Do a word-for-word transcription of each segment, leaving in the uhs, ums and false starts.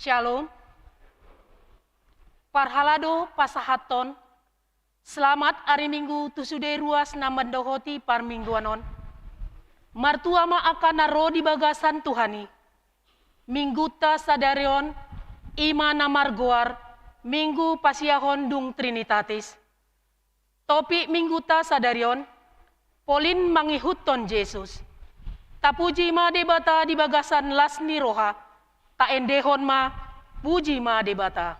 Shalom. Parhalado pasahathon selamat ari Minggu tu sude ruas na mandohoti parmingguan on. Martua ma angka na ro di bagasan Tuhan i. Mingguta sadari on, i ma na margoar Minggu Pasiahon dung Trinitatis. Topik Mingguta sadari on, polin mangihuthon Jesus. Tapuji ma Debata di bagasan las ni roha, taendehon ma, puji ma Debata.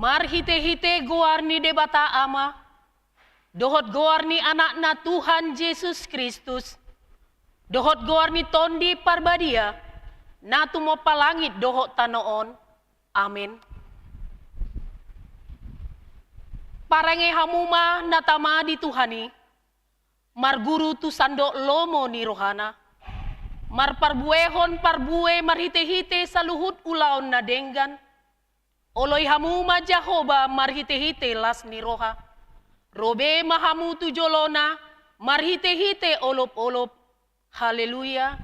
Marhitehite goar ni Debata Ama, dohot goar ni Anakna Tuhan Jesus Kristus, dohot goar ni Tondi Parbadia, na tumompa langit dohot tano on. Amen. Parange hamu ma na tama di Tuhan i, marguru tu sandok lomo ni rohana, marparbuehon parbue marhitehite saluhut ulaon na denggan, oloi hamu ma Jahowa marhitehite las ni roha. Ro be ma hamu tu jolona marhitehite olopolop. Haleluya.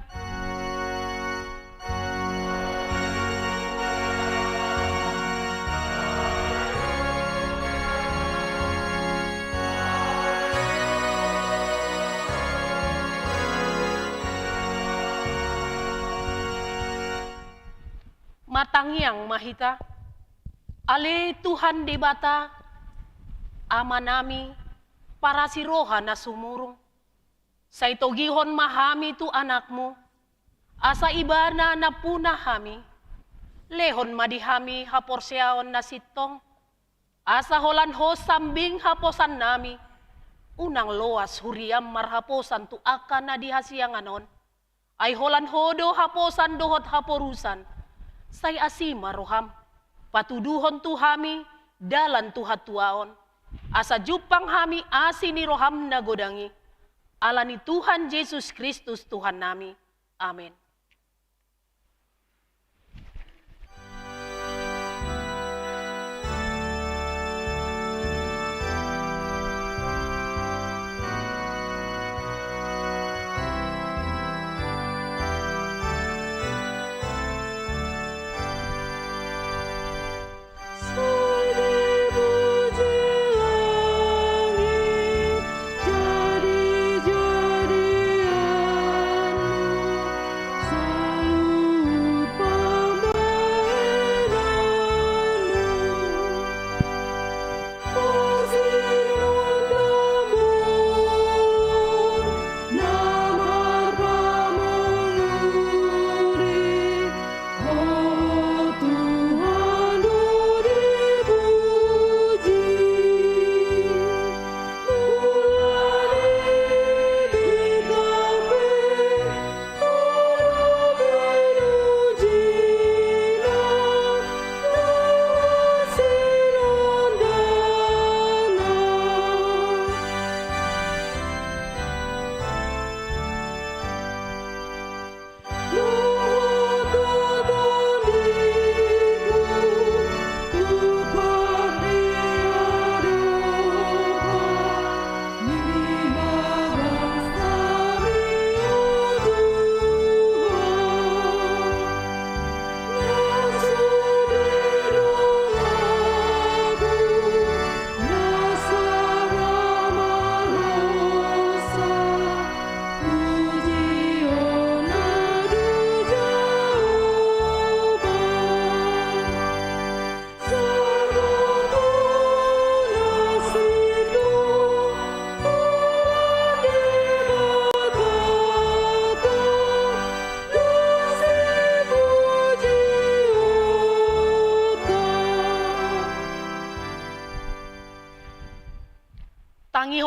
Martangiang ma hita. Ale Tuhan Debata, Amanami, parasi roha na sumurung, sai togihon ma hami tu Anakmu, asa Ibana nampuna hami. Lehon ma di hami haporseaon na sintong, asa holan Ho sambing haposannami. Unang loas huriam marhaposan tu angka na di hasiangan on, ai holan Ho do haposan dohot haporusan. Sai asi ma roham, patuduhon tu hami dalan tu hatuaon, asa jumpang hami asi ni roham na godang i. Ala ni Tuhan Jesus Kristus Tuhannami. Amen.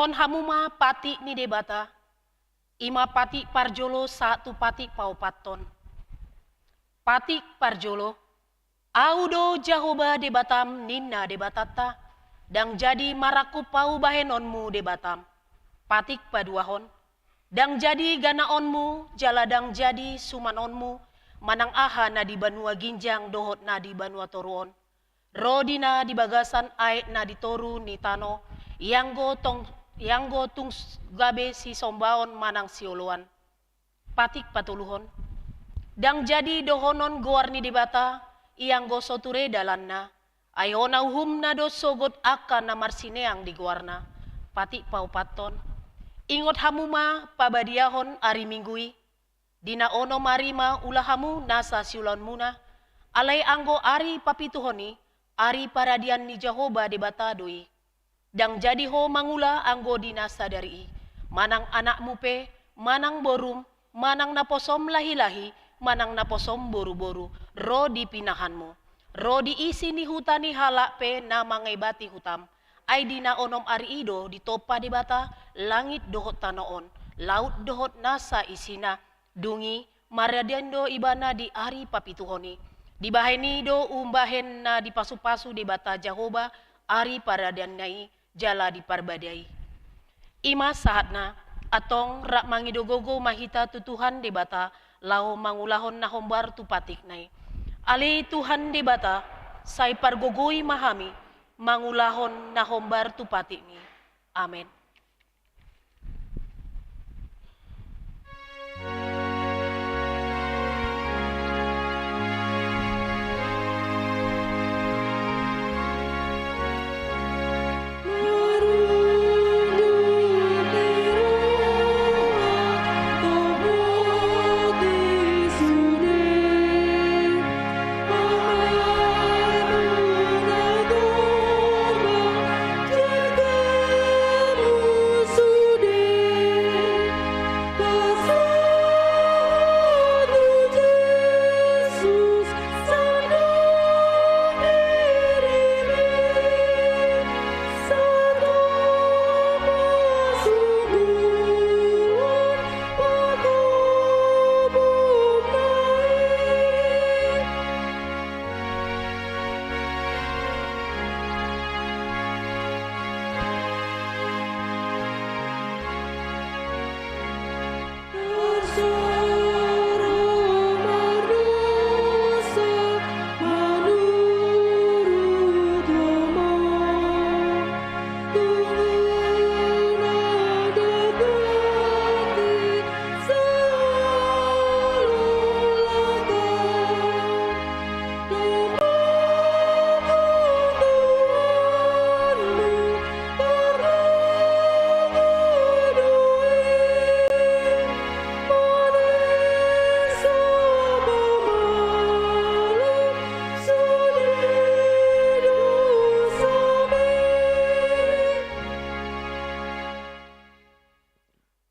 Ingothon hamu ma patik ni Debata, i ma patik parjolo sahat tu patik paopathon. Patik parjolo. Ahu do Jahowa Debatam, ninna Debatanta, ndang jadi marangkup Ahu bahenonmu Debatam. Patik paduahon. Ndang jadi ganaonmu, jala ndang jadi sumanonmu, manang aha na di banua ginjang dohot na di banua toru on, ro di na di bagasan aek na di toru ni tano, ianggo tong, ianggo tung s-, gabe sisombaon manang sioloan. Patik patoluhon. Ndang jadi dohonon goar ni Debata, ianggo so ture dalanna, ai hona uhumna do sogot angka na marsineang di goarna. Patik paopathon. Ingot hamu ma pabadiahon ari Minggu i, di na onom ari ma ula hamu nasa siulaonmuna, alai anggo ari papituhon i, ari paradian ni Jahowa Debata do i. Ndang jadi ho mangula anggo di na sadari i, manang anakmu pe, manang borum, manang naposom lahilahi, manang naposom boruboru, ro di pinahanmu, ro di isi ni huta ni halak pe na mangebati hutam. Ai di na onom ari i do ditompa Debata langit dohot tano on, laut dohot nasa isina, dung i maradian do Ibana di ari papituhon i. Dibahen i do umbahen na dipasupasu Debata Jahowa ari paradianna i jala diparbadiai. I ma sahatna, antong rap mangido gogo ma hita tu Tuhan Debata laho mangulahon na hombar tu patikna i. Ale Tuhan Debata, sai pargogoi ma hami mangulahon na hombar tu patikmi. Amen.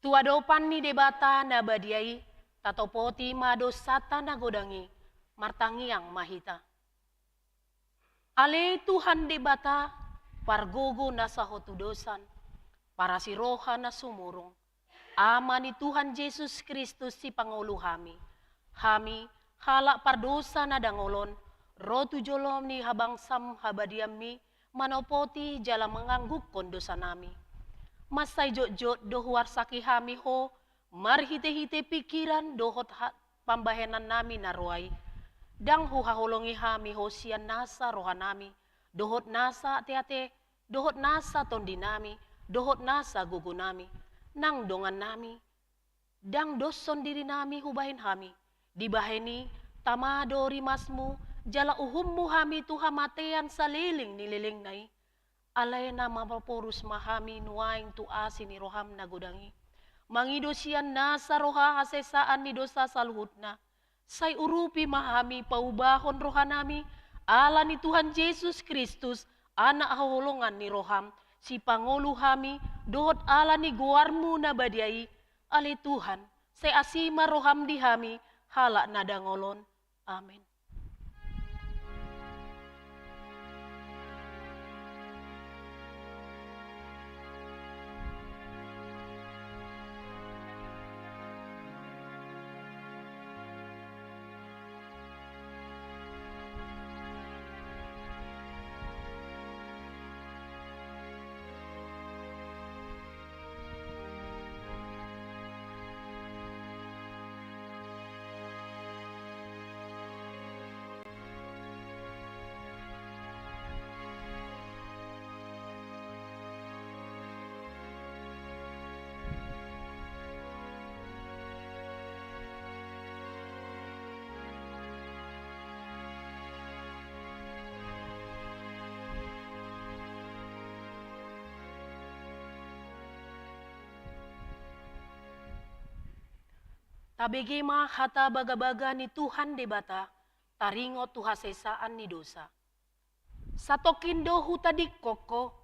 Tu adopan ni Debata na badia i, tatopoti ma dosanta na godang i, martangiang ma hita. Ale Tuhan Debata, pargogo na sahotudosan, parasi roha na sumurung, Ama ni Tuhan Jesus Kristus sipangolu hami. Hami, halak pardosa na dangol on, ro tu jolo ni habangsam habadianmi, manopoti jala manganggukkon dosanami. Mansai jotjot do huarsaki hami ho, marhitehite pingkiran dohot ha-, pambahenannami na roa i. Ndang huhaholongi hami ho sian nasa rohanami, dohot nasa ateate, dohot nasa tondinami, dohot nasa gogonami, nang dongannami, ndang doshon dirinami hubahen hami. Dibahen i, tama do rimasmu, jala uhummu hami tu hamatean saleleng ni lelengna i. Alai na maporus ma hami nuaeng tu asi ni roham na godang i, mangido sian nasa roha hasesaan ni dosa saluhutna. Sai urupi ma hami paubahon rohanami, ala ni Tuhan Jesus Kristus, Anak haholongan ni roham, sipangolu hami, dohot ala ni goarmu na badia i, ale Tuhan, sai asi ma roham di hami, halak na dangol on. Amen. Tabege ma hata bagabaga ni Tuhan Debata, taringot tu hasesaan ni dosa. Satongkin do hutadingkon ho,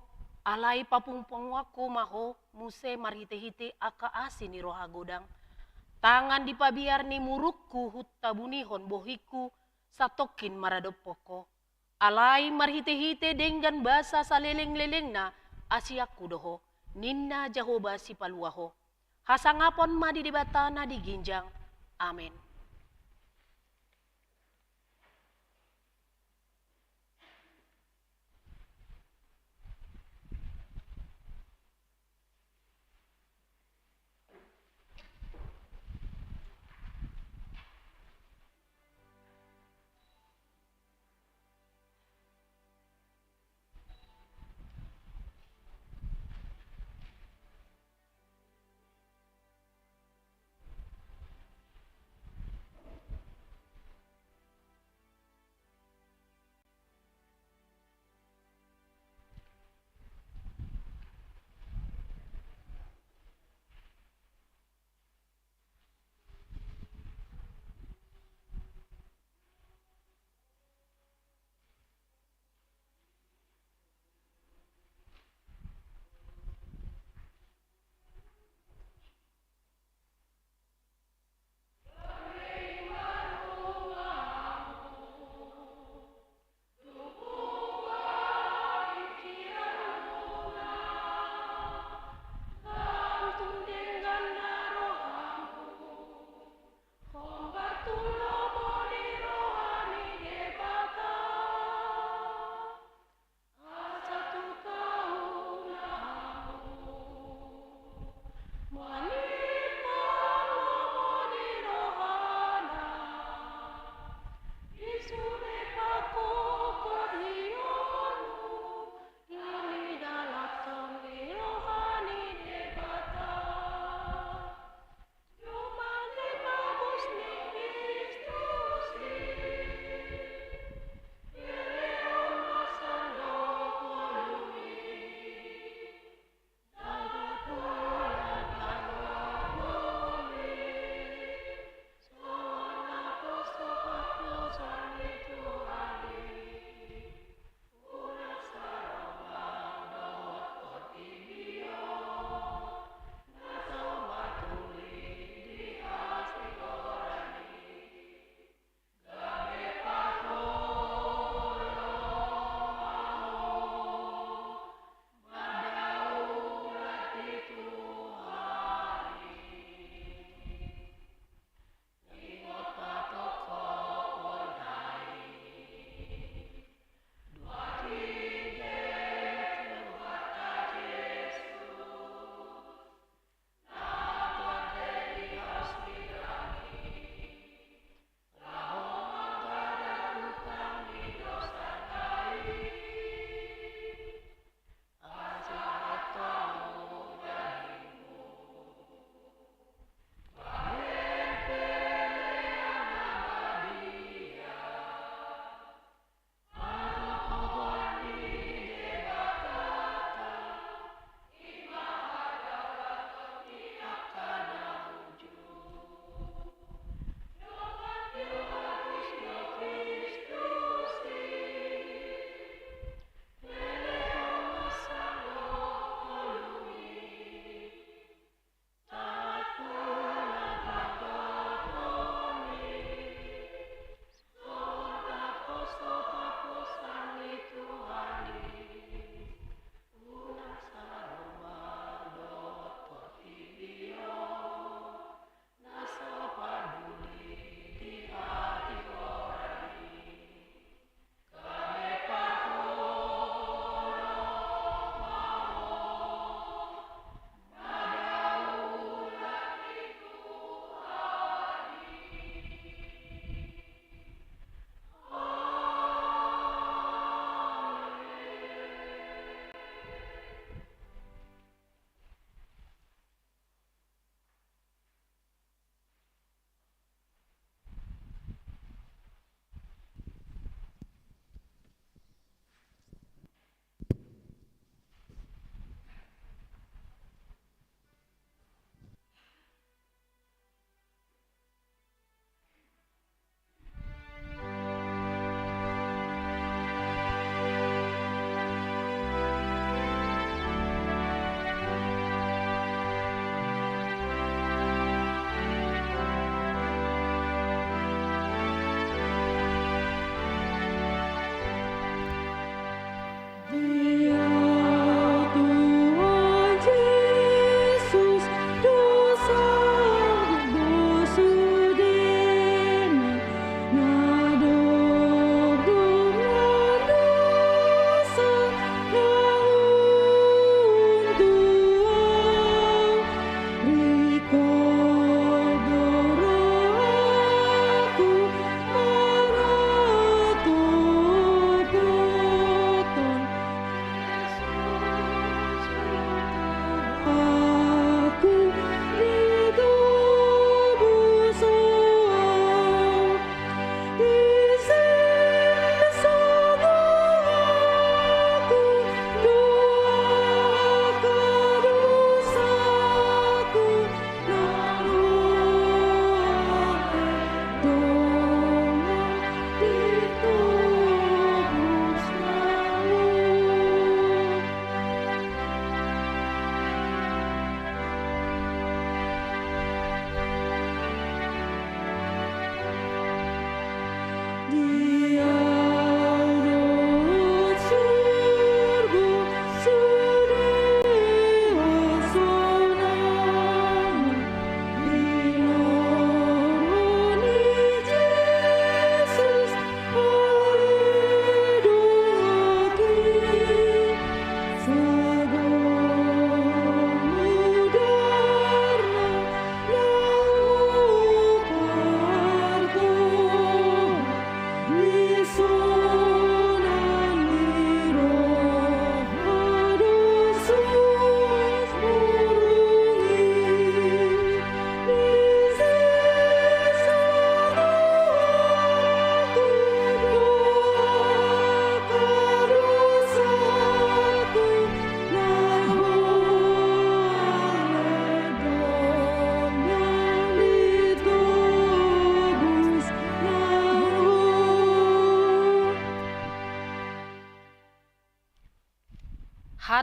alai papungupunguonku ma ho muse marhitehite angka asi ni roha godang. Tangan di pabiar ni murukku hutabunihon bohingku, satongkin maradophon ho. Alai marhitehite denggan basa salelenglelengna, asianku do ho, ninna Jahowa Sipalua ho. Hasangapon ma di Debata na di ginjang. Amen.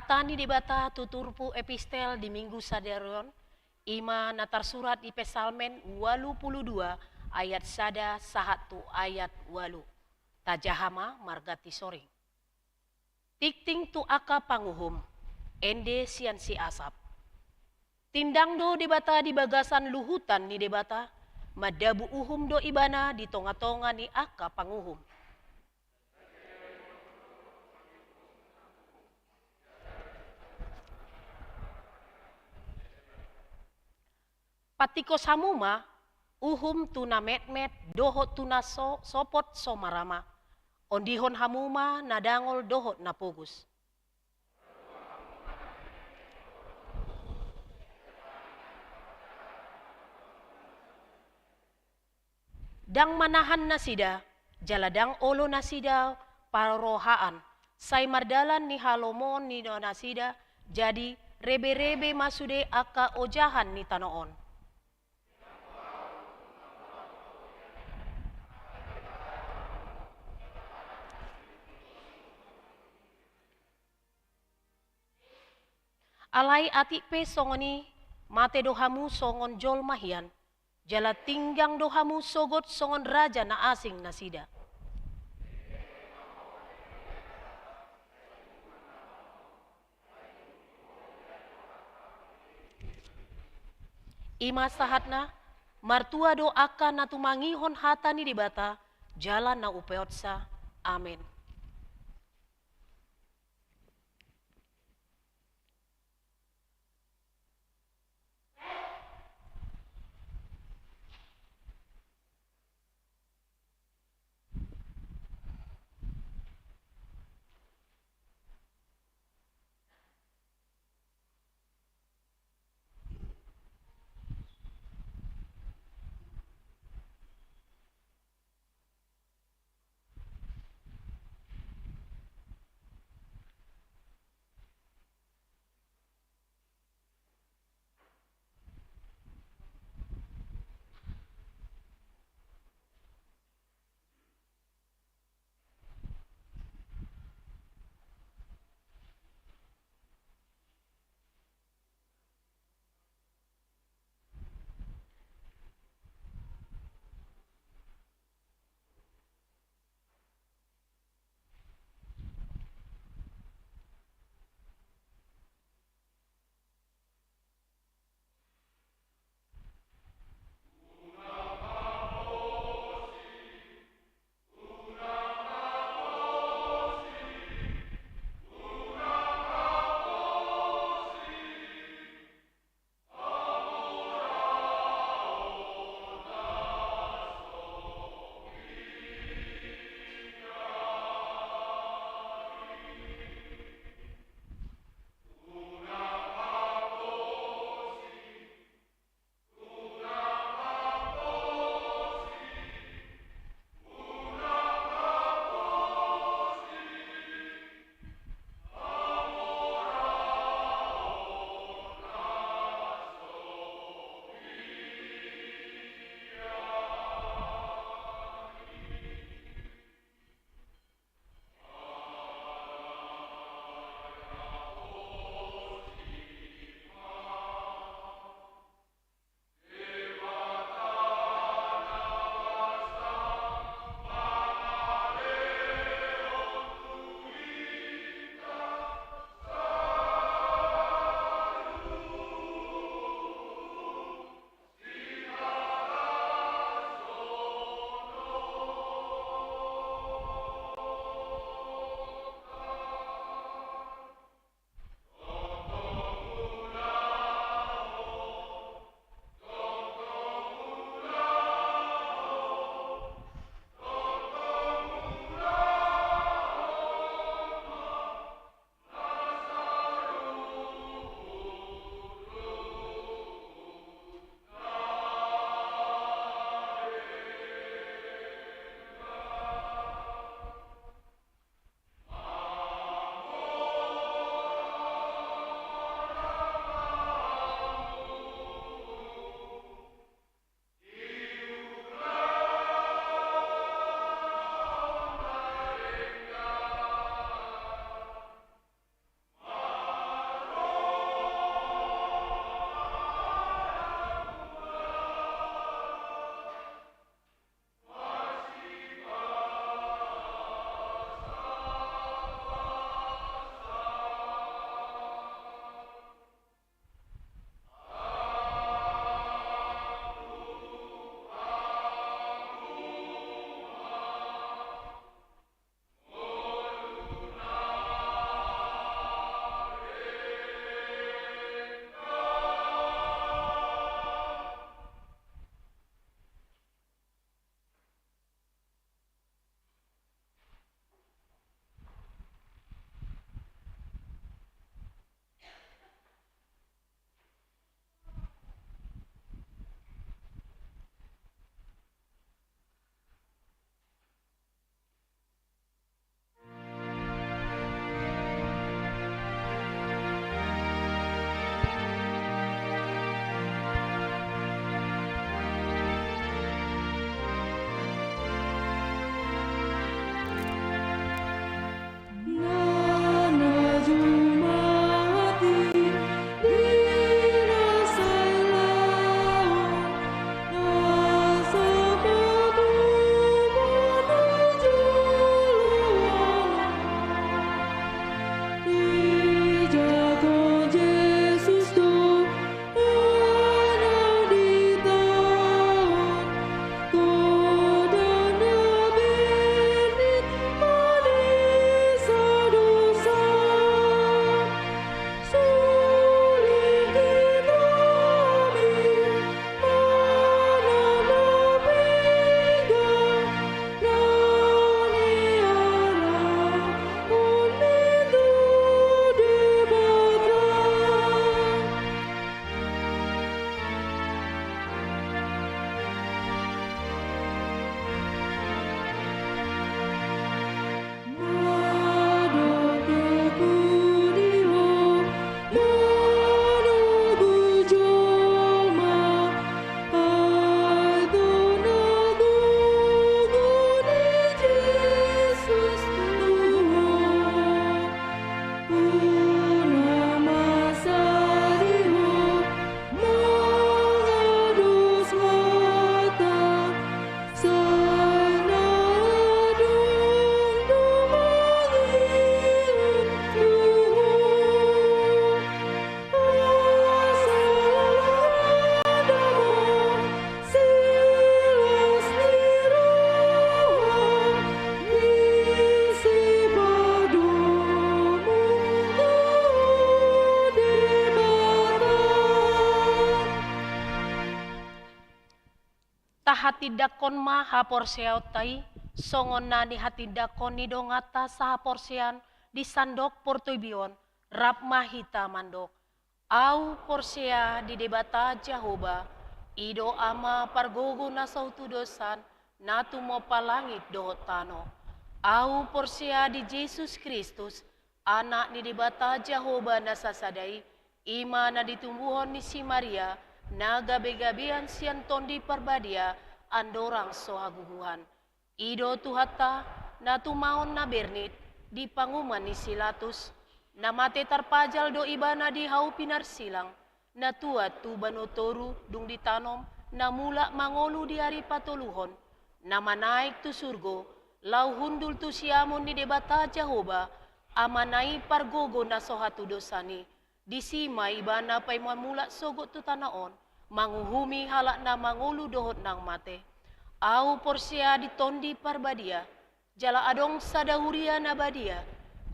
Hata ni Debata tu turpuk epistel di Minggu sadari on, i ma na tarsurat di Psalmen ualu pulu dua ayat sada sahat tu ayat ualu. Tajaha ma marganti soring. Tingting tu angka panguhum, ende sian si Asap. Tindang do Debata di bagasan luhutan ni Debata, mandabu uhum do Ibana di tongatonga ni angka panguhum. Pantingkos hamu ma uhum tu na metmet dohot tu na so, sopot so marama. Ondihon hamu ma na dangol dohot na pogos. Ndang manahan nasida, jala ndang olo nasida parohaan, sai mardalan ni halomoon ni nasida, jadi reberebe ma sude angka ojahan ni tano on. Alai atik pe songon i, mate do hamu songon jolma hian, jala tinggang do hamu sogot songon raja na asing nasida. I ma sahatna, martua do angka na tumangihon hata ni Debata, jala na upeonsa. Amen. Hatindangkon ma haporseaonta i, songon na nihatindangkon ni donganta sahaporseaon di sandok portibi on, rap ma hita mandok: Ahu porsea di Debata Jahowa, i do Ama pargogo na so hatudosan, na tumompa langit dohot tano. Ahu porsea di Jesus Kristus, Anak ni Debata Jahowa na sasada i, i ma na ditumbuhon ni si Maria, na gabegabean sian Tondi Parbadia, andorang so haguguhan. I do Tuhanta, na tumaon na bernit di panguhuman ni si Pilatus, na mate tarpajal do Ibana di hau pinarsilang, na tuat tu banua toru dung ditanom, na mulak mangolu di ari patoluhon, na manaek tu surgo, laho hundul tu siamun ni Debata Jahowa, Amana i pargogo na so hatudosan i. Disi ma Ibana paima mulak sogot tu tano on, manguhumi halak na mangolu dohot naung mate. Ahu porsea di Tondi Parbadia, jala adong sada huria na badia,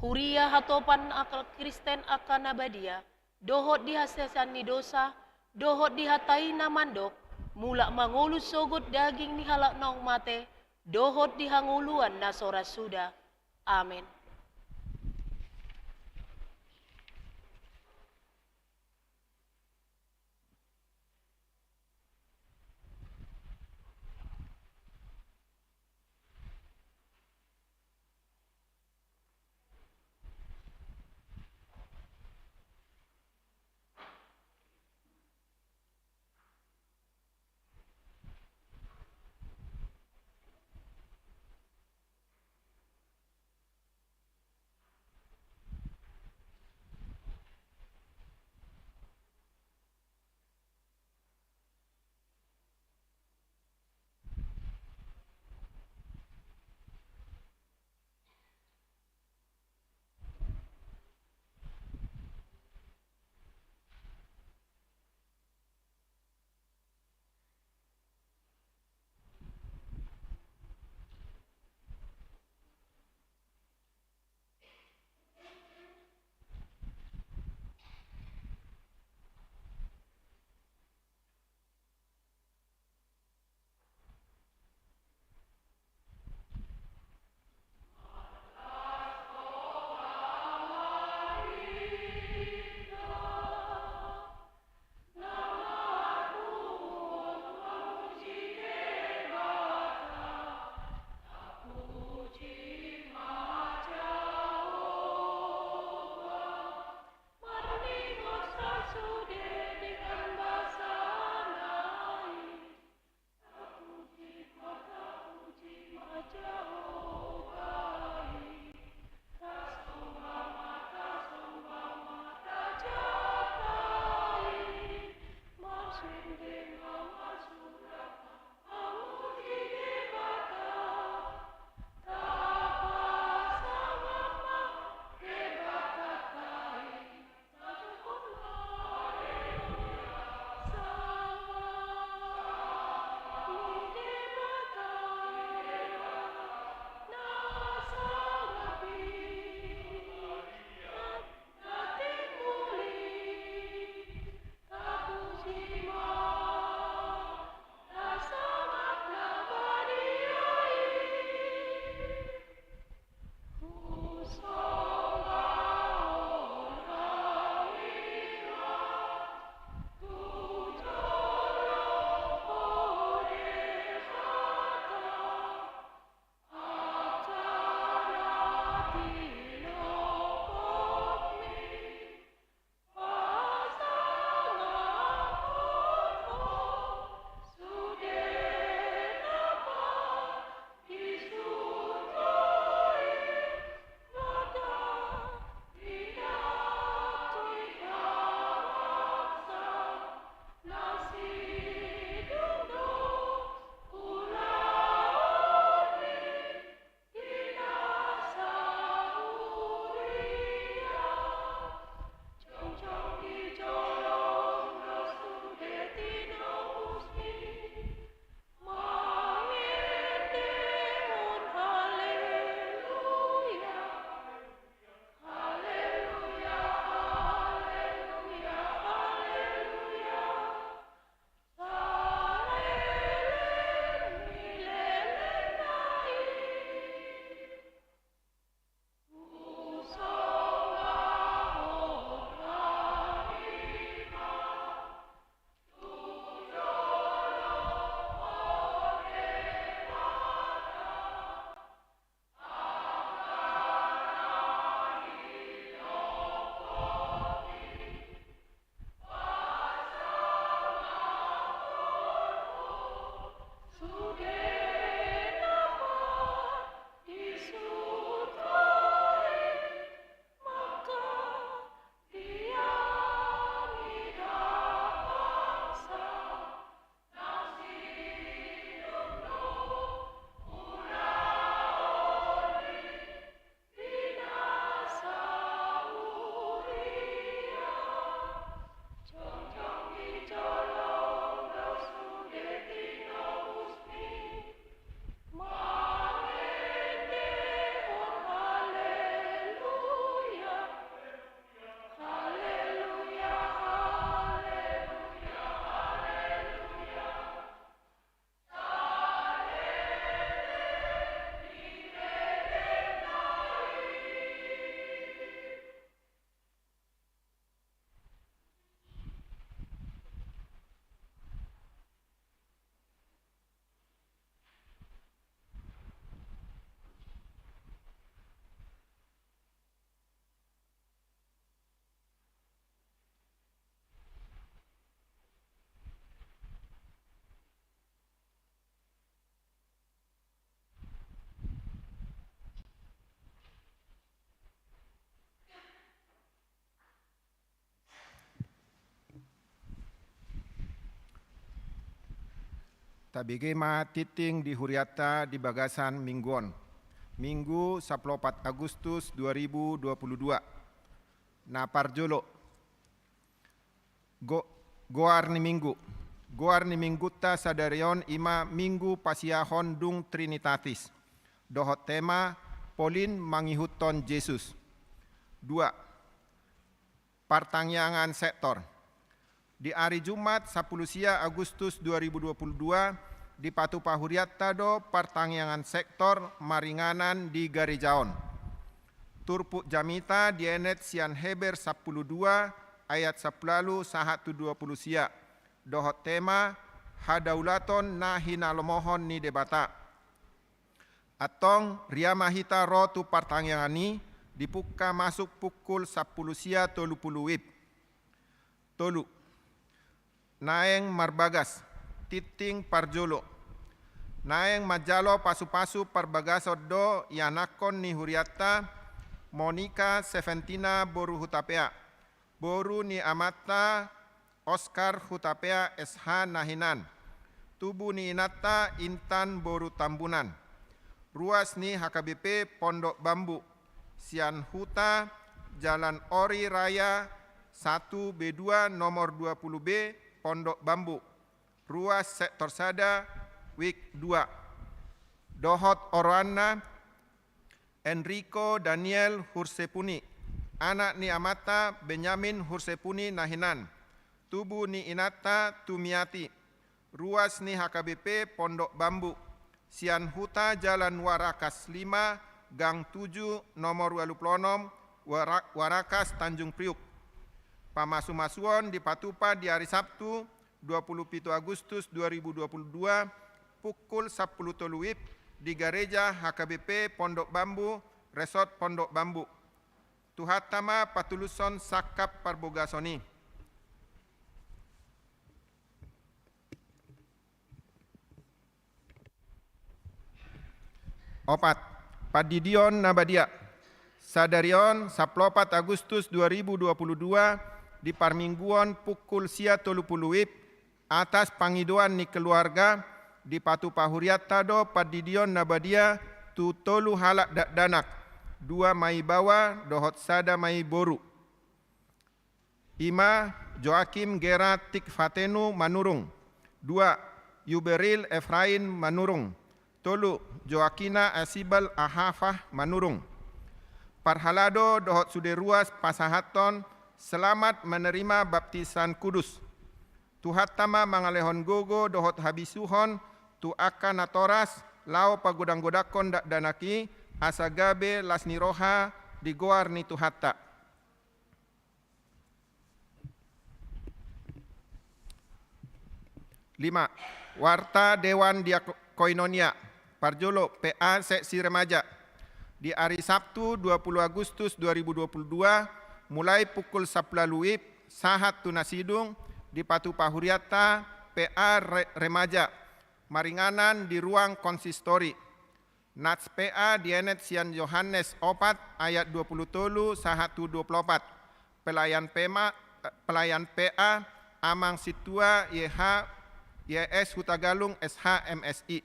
huria hatopan angka Kristen angka na badia, dohot di hasesaan ni dosa, dohot di hata i na mandok, mulak mangolu sogot daging ni halak naung mate, dohot di hangoluan na so ra suda. Amen. Tabege ma tingting di hurianta di bagasan minggu on. Minggu saplopat Agustus dua ribu dua puluh dua. Na parjolo. Go-, goar ni minggu. Goar ni minggunta sadari on i ma minggu pasiahon dung Trinitatis. Dohot tema Polin mangihuthon Jesus. Dua. Partangiangan sektor. Di ari Jumat sapuluh sia Agustus dua ribu dua puluh dua, dipatupa hurianta do partangiangan sektor maringanan di gareja on. Turpuk jamita dienet sian Heber sapuluh dua ayat sapuluh ualu sahat tu dua puluh sia. Dohot tema, hadaulaton na hinalomohon ni Debata. Antong, ria ma hita ro tu partangiangan i, dipungka masuk pukul sapuluh sia tolu pulu wib. Tolu. Naeng marbagas, tingting parjolo. Naeng manjalo pasupasu parbagason do ianakhon ni hurianta, Monica Seventina boru Hutapea. Boru ni amanta Oskar Hutapea S H na hinan. Tubu ni inanta Intan boru Tambunan. Ruas ni H K B P Pondok Bambu. Sian Huta, Jalan Ori Raya satu B dua nomor dua puluh B, Pondok Bambu. Ruas sektor sada, wik dua. Dohot oroanna, Enrico Daniel Hursepuni, anak ni amanta Benyamin Hursepuni na hinan, tubu ni inanta Tumiati, ruas ni H K B P Pondok Bambu, sian Huta Jalan Warakas lima, gang tujuh, nomor ualu pulu onom, Wara-, Warakas, Tanjung Priuk. Pamasumasuon dipatupa di ari Sabtu, dua puluh pitu Agustus dua ribu dua puluh dua, pukul sapuluh tolu wib, di gareja H K B P Pondok Bambu, Resort Pondok Bambu. Tuhanta ma patulushon sangkap parbagason i. Opat. Pandidion na badia. Sadari on, saplopat Agustus dua ribu dua puluh dua, di parmingguon pukul sia tolu pulu wib, atas pangidoan ni keluarga, dipatupa hurianta do pandidion na badia tu tolu halak dakdanak, dua ma i baoa dohot sada ma i boru. I ma Joakim Gera Tikvatenu Manurung. Dua, Yuberil Efraim Manurung. Tolu, Joakina Asibal Ahafah Manurung. Parhalado dohot sude ruas pasahathon selamat menerima baptisan kudus. Tuhanta ma mangalehon gogo dohot habisuhon tu angka natoras laho pagodanggodangkon dakdanak i asa gabe las ni roha di goar ni Tuhanta. Lima. Warta Dewan Diakoinonia. Parjolo, P A seksi remaja. Di ari Sabtu dua puluh Agustus dua ribu dua puluh dua, mulai pukul sapuluh ualu wib, sahat tu na sidung, dipatupa hurianta P A re-, remaja, maringanan di ruang konsistori. Nats P A dienet sian Yohanes opat ayat dua puluh tolu sahat tu dua puluh opat. Pelayan P M A, eh, pelayan P A Amang Sintua Y H, Y S Hutagalung S H M Si.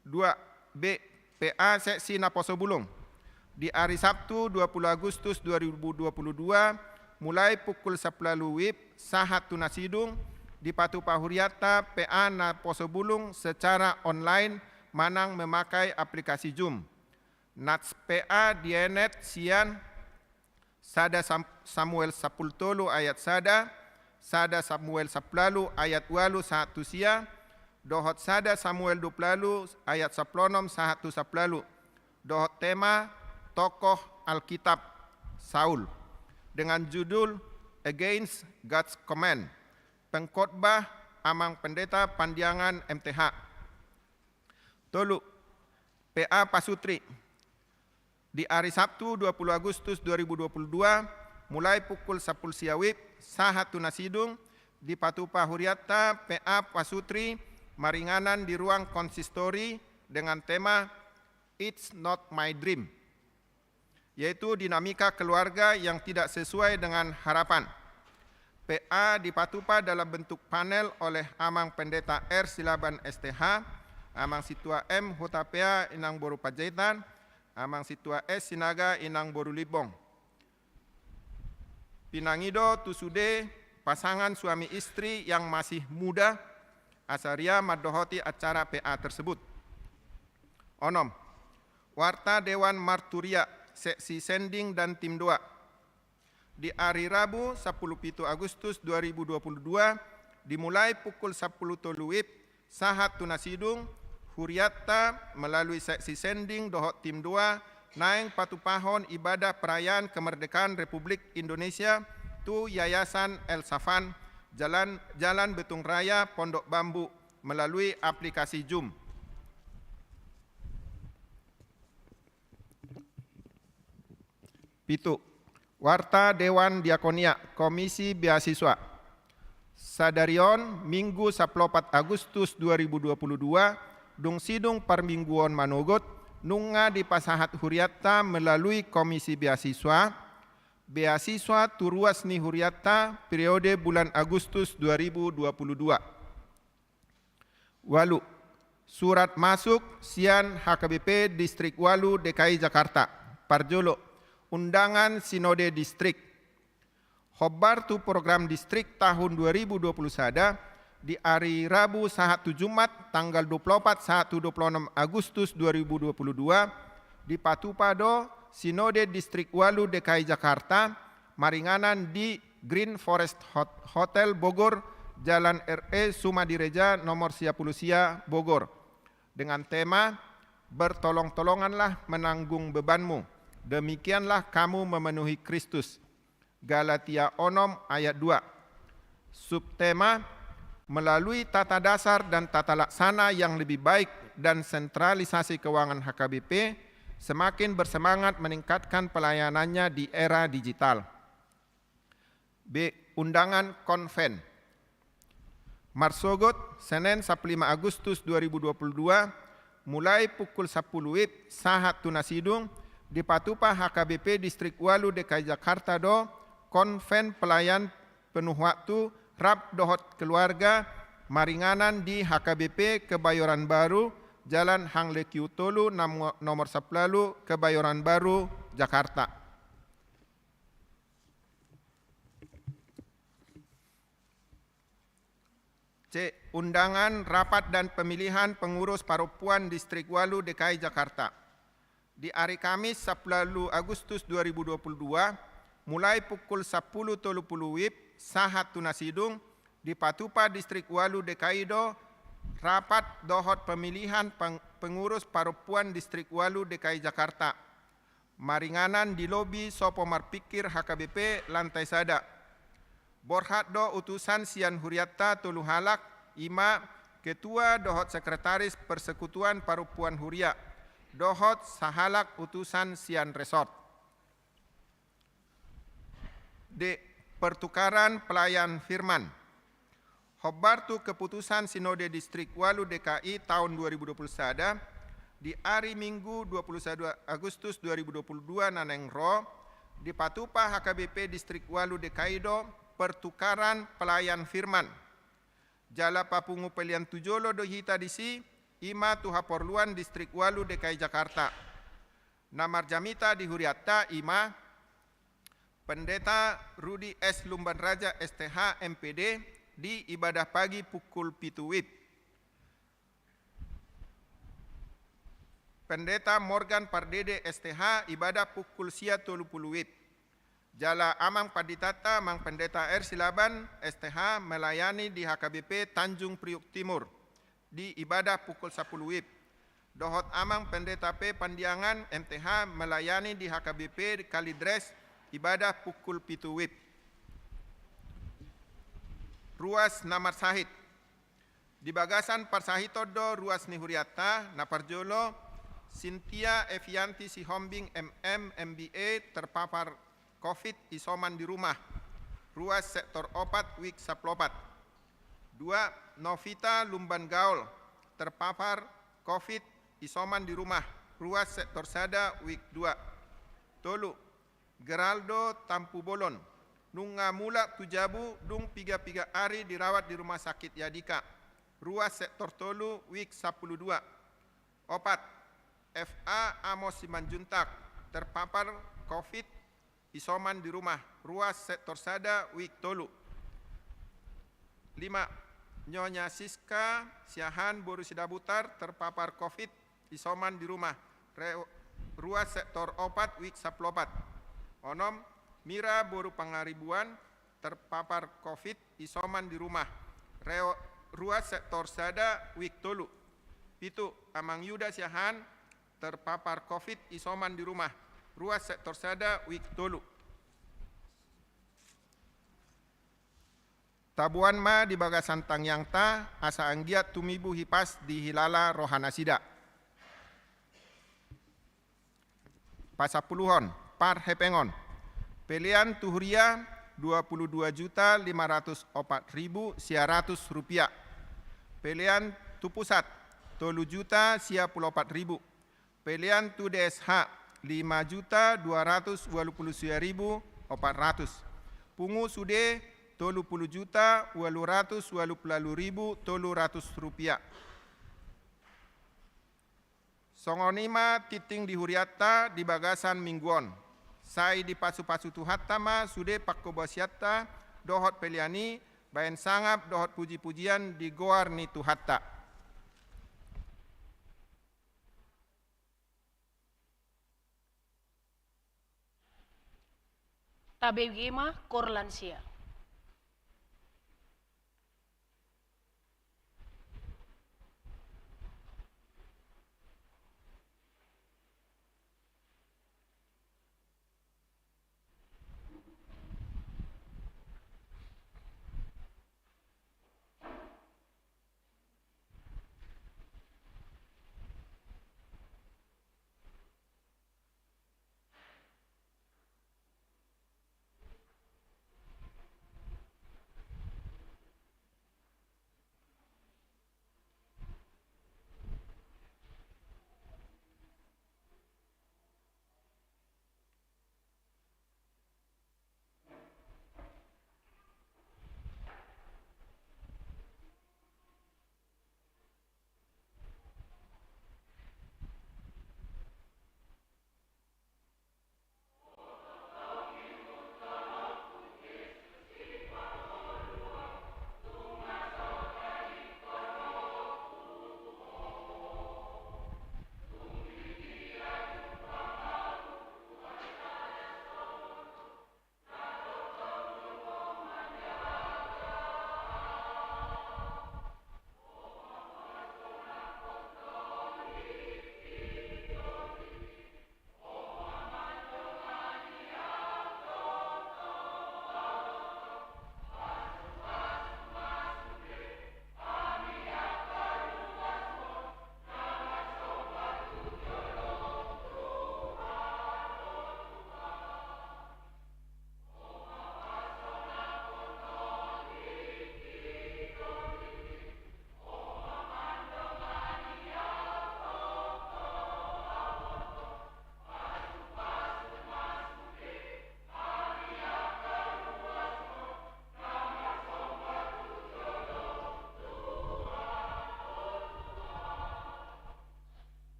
Dua, B, P A seksi naposo bulung. Di ari Sabtu dua puluh Agustus dua ribu dua puluh dua, mulai pukul sapuluh ualu wib, sahat tu na sidung, dipatupa hurianta P A naposo bulung secara online manang memakai aplikasi Zoom. Nats P A dienet sian sada Sam-, Samuel sapuluh tolu ayat sada, sada Samuel sapuluh ualu ayat ualu sahat tu sia, dohot sada Samuel dua puluh ualu ayat sapuluh onom sahat tu sapuluh ualu. Dohot tema tokoh Alkitab Saul, dengan judul Against God's Command. Pengkhotbah Amang Pendeta Pandiangan M T H. Tolu, P A Pasutri. Di ari Sabtu dua puluh Agustus dua ribu dua puluh dua, mulai pukul sapuluh sia wib, sahat tu na sidung, dipatupa hurianta P A Pasutri maringanan di ruang konsistori dengan tema It's Not My Dream, yaitu dinamika keluarga yang tidak sesuai dengan harapan. P P A dipatupa dalam bentuk panel oleh Amang Pendeta R Silaban S T H, Amang Sintua M Hutapea Inang Boru Panjaitan, Amang Sintua S Sinaga Inang Boru Limbong. Pinangido tu sude pasangan suami istri yang masih muda, asa ria mandohoti acara P A tersebut. Onom. Warta Dewan Marturia, Seksi Sending dan Tim Dua. Di ari Rabu, sampulu pitu Agustus dua ribu dua puluh dua, dimulai pukul sampulu tolu WIB, sahat tu na sidung, huriatta melalui Seksi Sending dohot Tim Dua, naeng patupahon ibadah perayaan kemerdekaan Republik Indonesia tu Yayasan El Safan, Jalan, Jalan Betung Raya, Pondok Bambu, melalui aplikasi Zoom. Pitu. Warta Dewan Diakonia, Komisi Beasiswa. Sadari on, Minggu, sampulu opat Agustus dua ribu dua puluh dua, dung sidung parmingguon manogot, nunga dipasahat huriatta melalui Komisi Beasiswa, beasiswa tu ruas ni huriatta periode bulan Agustus dua ribu dua puluh dua. Ualu. Surat masuk sian H K B P Distrik Ualu D K I Jakarta. Parjolo, undangan Sinode Distrik. Hombar tu program distrik tahun dua ribu dua puluh sada, di ari Rabu sahat tu Jumat, tanggal dua puluh opat sahat tu dua puluh enam Agustus dua ribu dua puluh dua, dipatupa do Sinode Distrik Ualu D K I Jakarta, maringanan di Green Forest Hot-, Hotel Bogor, Jalan R E Sumadireja nomor sia pulu sia, Bogor, dengan tema, "Bertolong-tolonganlah menanggung bebanmu, demikianlah kamu memenuhi Kristus." Galatia onom ayat dua. Subtema, melalui tata dasar dan tata laksana yang lebih baik dan sentralisasi keuangan H K B P, semakin bersemangat meningkatkan pelayanannya di era digital. B. Undangan konven. Marsogot, Senen, sampulu lima Agustus dua ribu dua puluh dua, mulai pukul sampulu WIB sahat tu na sidung, dipatupa H K B P Distrik Ualu D K I Jakarta do konven pelayan penuh waktu rap dohot keluarga, maringanan di H K B P Kebayoran Baru, Jalan Hang Lekiu tolu, nam-, nomor sampulu ualu, Kebayoran Baru, Jakarta. C. Undangan rapat dan pemilihan pengurus parompuan Distrik Ualu D K I Jakarta. Di ari Kamis, sampulu ualu Agustus dua ribu dua puluh dua, mulai pukul sampulu tolu pulu WIB sahat tu na sidung, dipatupa Distrik Ualu D K I do rapat dohot pemilihan peng-, pengurus parompuan Distrik Ualu D K I Jakarta. Maringanan di lobi Sopo Marpikir H K B P lantai sada. Borhat do utusan sian huriatta tolu halak, i ma ketua dohot sekretaris Persekutuan Parompuan Huria, dohot sahalak utusan sian resort. D. Pertukaran pelayan firman. Hombar tu keputusan Sinode Distrik Ualu D K I tahun dua ribu dua puluh sada, di ari Minggu dua puluh sada Agustus dua ribu dua puluh dua na naeng ro, dipatupa H K B P Distrik Ualu D K I do pertukaran pelayan firman. Jala papungu pelean tu jolo do hita disi, i ma tu haporluan Distrik Ualu D K I Jakarta. Na marjamita di huriatta i ma Pendeta Rudi S Lumbanraja S T H M P D di ibadah pagi pukul pitu WIB. Pendeta Morgan Pardede S T H ibadah pukul sia tolu pulu WIB. Jala Amang Panditanta, Amang Pendeta R Silaban S T H melayani di H K B P Tanjung Priuk Timur di ibadah pukul sampulu WIB. Dohot Amang Pendeta P Pandiangan M T H melayani di H K B P Kalidres ibadah pukul pitu WIB. Ruas na marsahit. Di bagasan parsahiton do ruas ni huriatta, na parjolo, Sintia Evianti Sihombing M M, M B A, terpapar covid, isoman di rumah. Ruas sektor opat, wik sampulu opat. Dua, Novita Lumban Gaol, terpapar covid, isoman di rumah. Ruas sektor sada, wik dua. Tolu, Geraldo Tampubolon, Nunga mulak tu jabu dung piga-piga ari dirawat di rumah sakit Yadika, ruas sektor tolu, wik sampulu dua. Opat, F A Amos Simanjuntak, terpapar covid, isoman di rumah, ruas sektor sada, wik tolu. Lima, Nyonya Siska Siahaan boru Sidabutar terpapar covid, isoman di rumah, re-, ruas sektor opat, wik sampulu opat. Onom, Mira boru Pangaribuan terpapar covid, isoman di rumah, reo-, ruas sektor sada, wik tolu. Pitu, Amang Yuda Siahaan terpapar covid, isoman di rumah, ruas sektor sada, wik tolu. Taboan ma di bagasan tangiangta, asa anggiat tumibu hipas dihilala rohanasida. Pasampuluhon, parhepengon. Pelean tu huria, dua puluh dua juta lima ratus opat ribu sia ratus rupiah. Pelean tu pusat, tolu juta sia puluh opat ribu. Pelean tu D S H, lima juta dua ratus ualu pulu sia ribu opat ratus. Pungu sude, tolu pulu juta ualu ratus ualu pulu ualu ribu tolu ratus rupiah. Songon i ma tingting di hurianta di bagasan minggu on. Sai dipasupasu Tuhanta ma sude pangkobasianta dohot pelean i, bahen sangap dohot pujipujian di goar ni Tuhanta. Tabege ma koor lansia.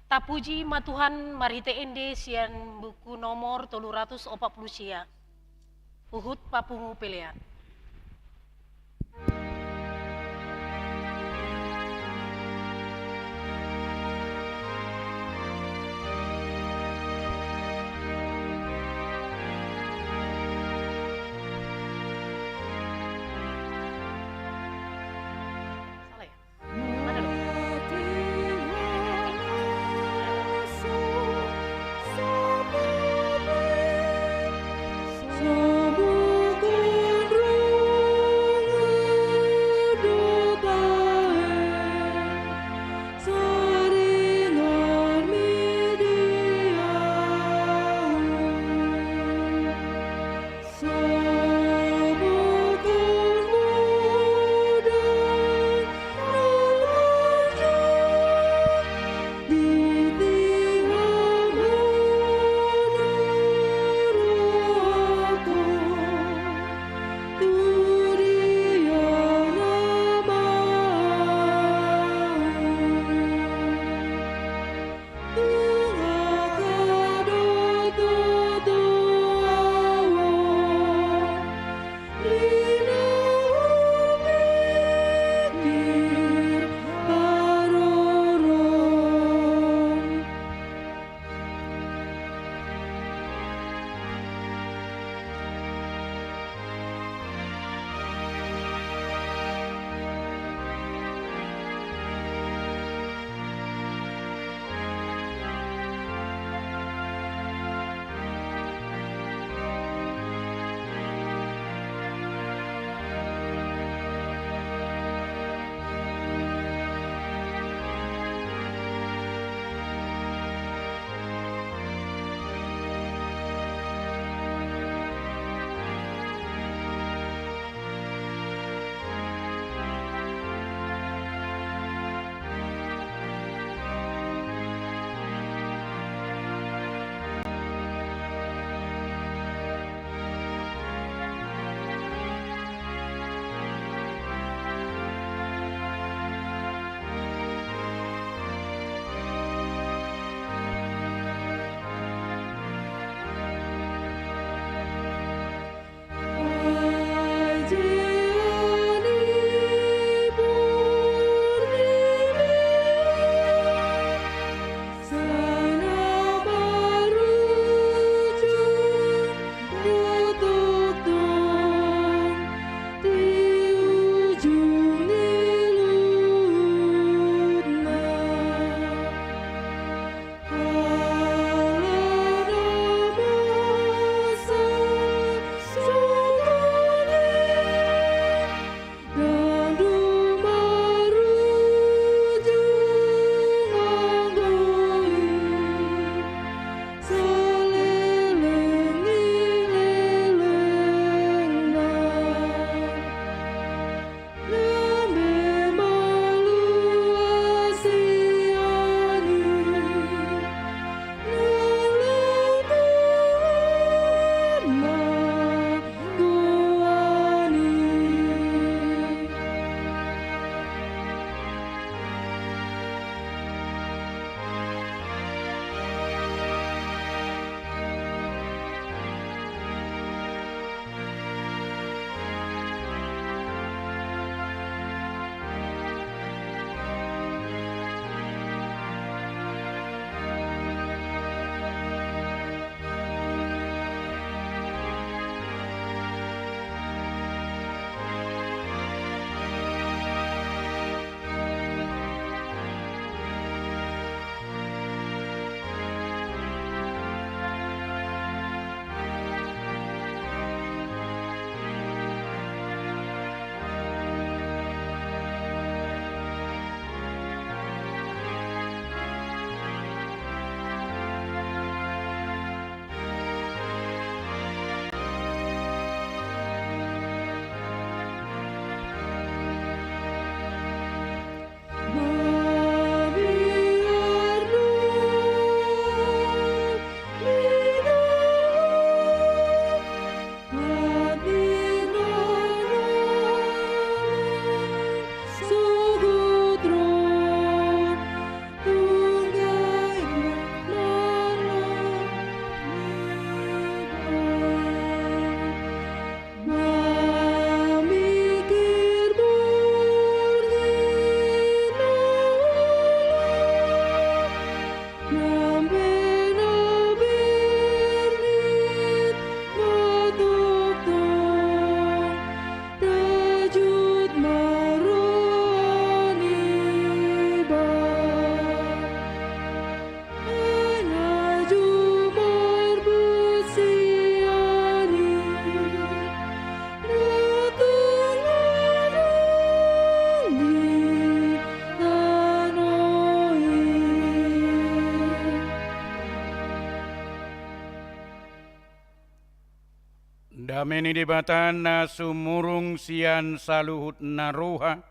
Tapuji ma Tuhan marhite ende sian buku nomor tolu ratus opat pulu sia. Huhut papungu pelean. Salah ya? Dame ni Debata na sumurung sian saluhut na roha,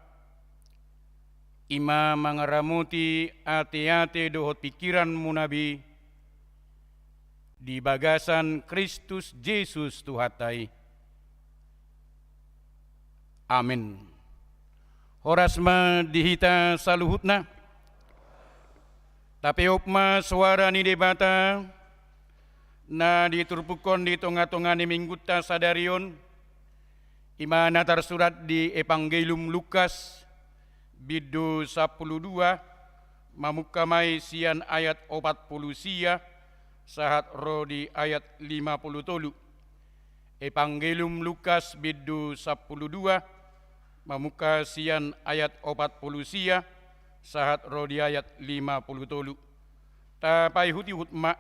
i ma mangaramoti ateate dohot pingkiranmuna be di bagasan Kristus Jesus Tuhanta i. Amen. Horas ma di hita saluhutna. Tapeop ma soara ni Debata na diturpukhon di tongatonga ni Minggunta sadari on, i ma na tarsurat di Evangelium Lukas, bindu sampulu dua, mamungka ma i sian ayat opat pulu sia sahat ro di ayat lima pulu tolu. Evangelium Lukas bindu sampulu dua, mamungka sian ayat opat pulu sia sahat ro di ayat lima pulu tolu. Tapaihutihut ma.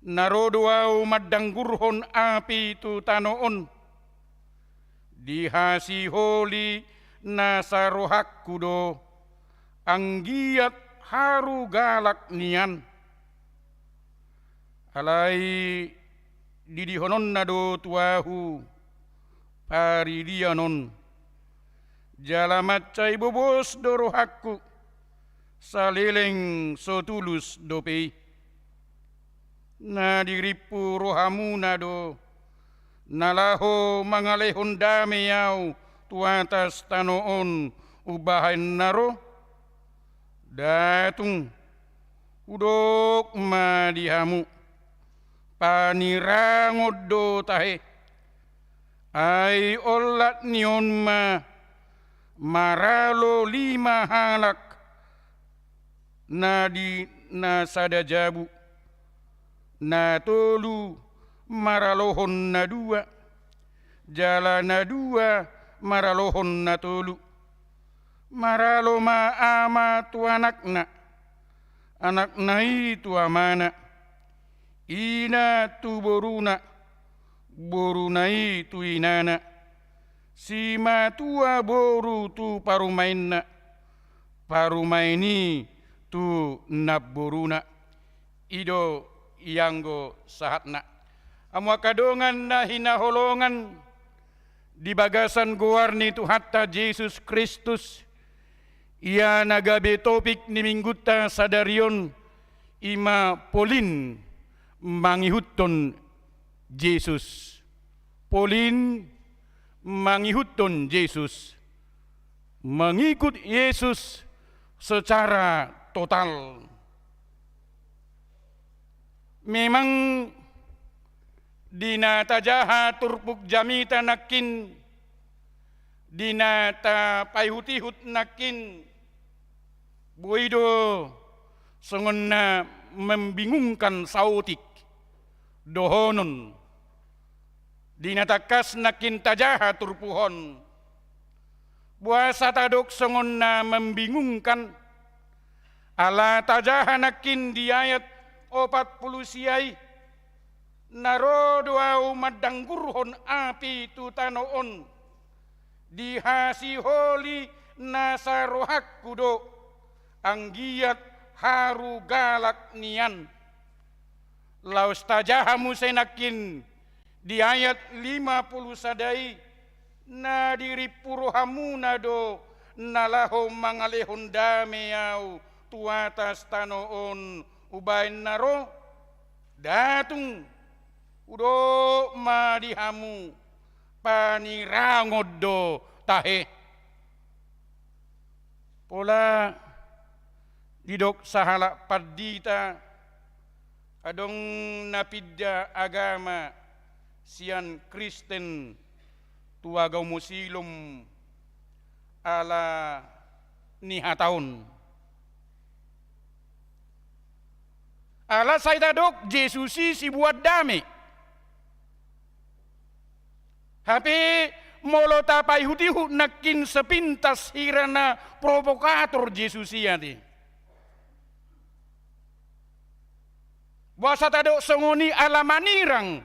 Na ro do Ahu mandanggurhon api tu tano on. Dihasiholi nasa rohangku do, anggiat haru galak nian. Alai didihononna do tu Ahu paridian on, jala mansai bobos do rohangku, saleleng so tulus dope i. Na dirimpu rohamuna do, na laho mangalehon dame Ahu tu atas tano on umbahen na ro? Nda tung, hudok ma di hamu, panirangon do tahe. Ai olat ni on ma maralo lima halak na di na sada jabu, na tolu maralohon na dua, jala na dua maralohon na tolu. Maralo ma ama tu anakna, anakna i tu amana, ina tu boruna, boruna i tu inana, simatua boru tu parumaenna, parumaen i tu namboruna. I do ianggo sahatna. Hamu angka dongan na hinaholongan di bagasan goar ni Tuhanta Jesus Kristus, ia na gabe topik ni Minggunta sadari on i ma polin mangihuthon Jesus. Polin mangihuthon Jesus. Mengikut Yesus secara total. Memang di na tajaha turpuk jamita nangkin, di na tapaihutihut nangkin, boi do songon na membingungkan saotik dohonon. Di na tangkas nangkin tajaha turpuk on. Boasa tadok songon na membingungkan? Ala tajaha nangkin di ayat opat pulu sia i, na ro do Ahu mandanggurhon api tu tano on. Dihasiholi nasa rohangku do, anggiat haru galak nian. Laos tajaha muse nangkin di ayat lima pulu sada i, na dirimpu rohamuna do na laho mangalehon dame Ahu tu atas tano on umbahen na ro? Nda tung, hudok ma di hamu, panirangon do tahe. Pola didok sahalak pandita, adong na pinda agama sian Kristen tu agama Muslim ala ni hata on. Ala sai tadok Jesus i siboan dame. Hape molo tapaihutihut nangkin sepintas hira na provokator Jesus i ate. Boasa tadok songon i? Ala manirang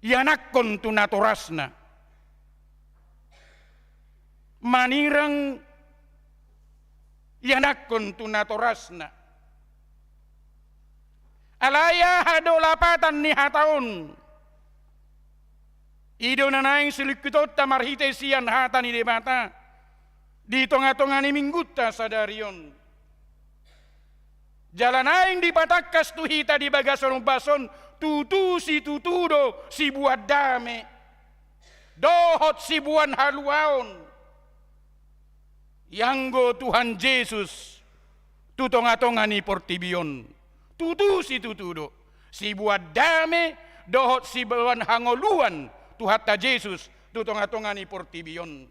ianakhon tu natorasna. Manirang ianakhon tu natorasna. Alai aha do lapatan ni hata on? I do na naeng silingkutonta marhite sian hata ni Debata di tonga-tonga ni minggunta sadari on. Jala naeng dipatangkas tu hita di bagasan ombas on, tutu situtu do siboan dame dohot siboan haluaon ianggo Tuhan Jesus tu tonga-tonga ni portibi on. Tutu situtu do siboan dame dohot siboan hangoluan Tuhanta Jesus tu tonga-tonga ni portibi on.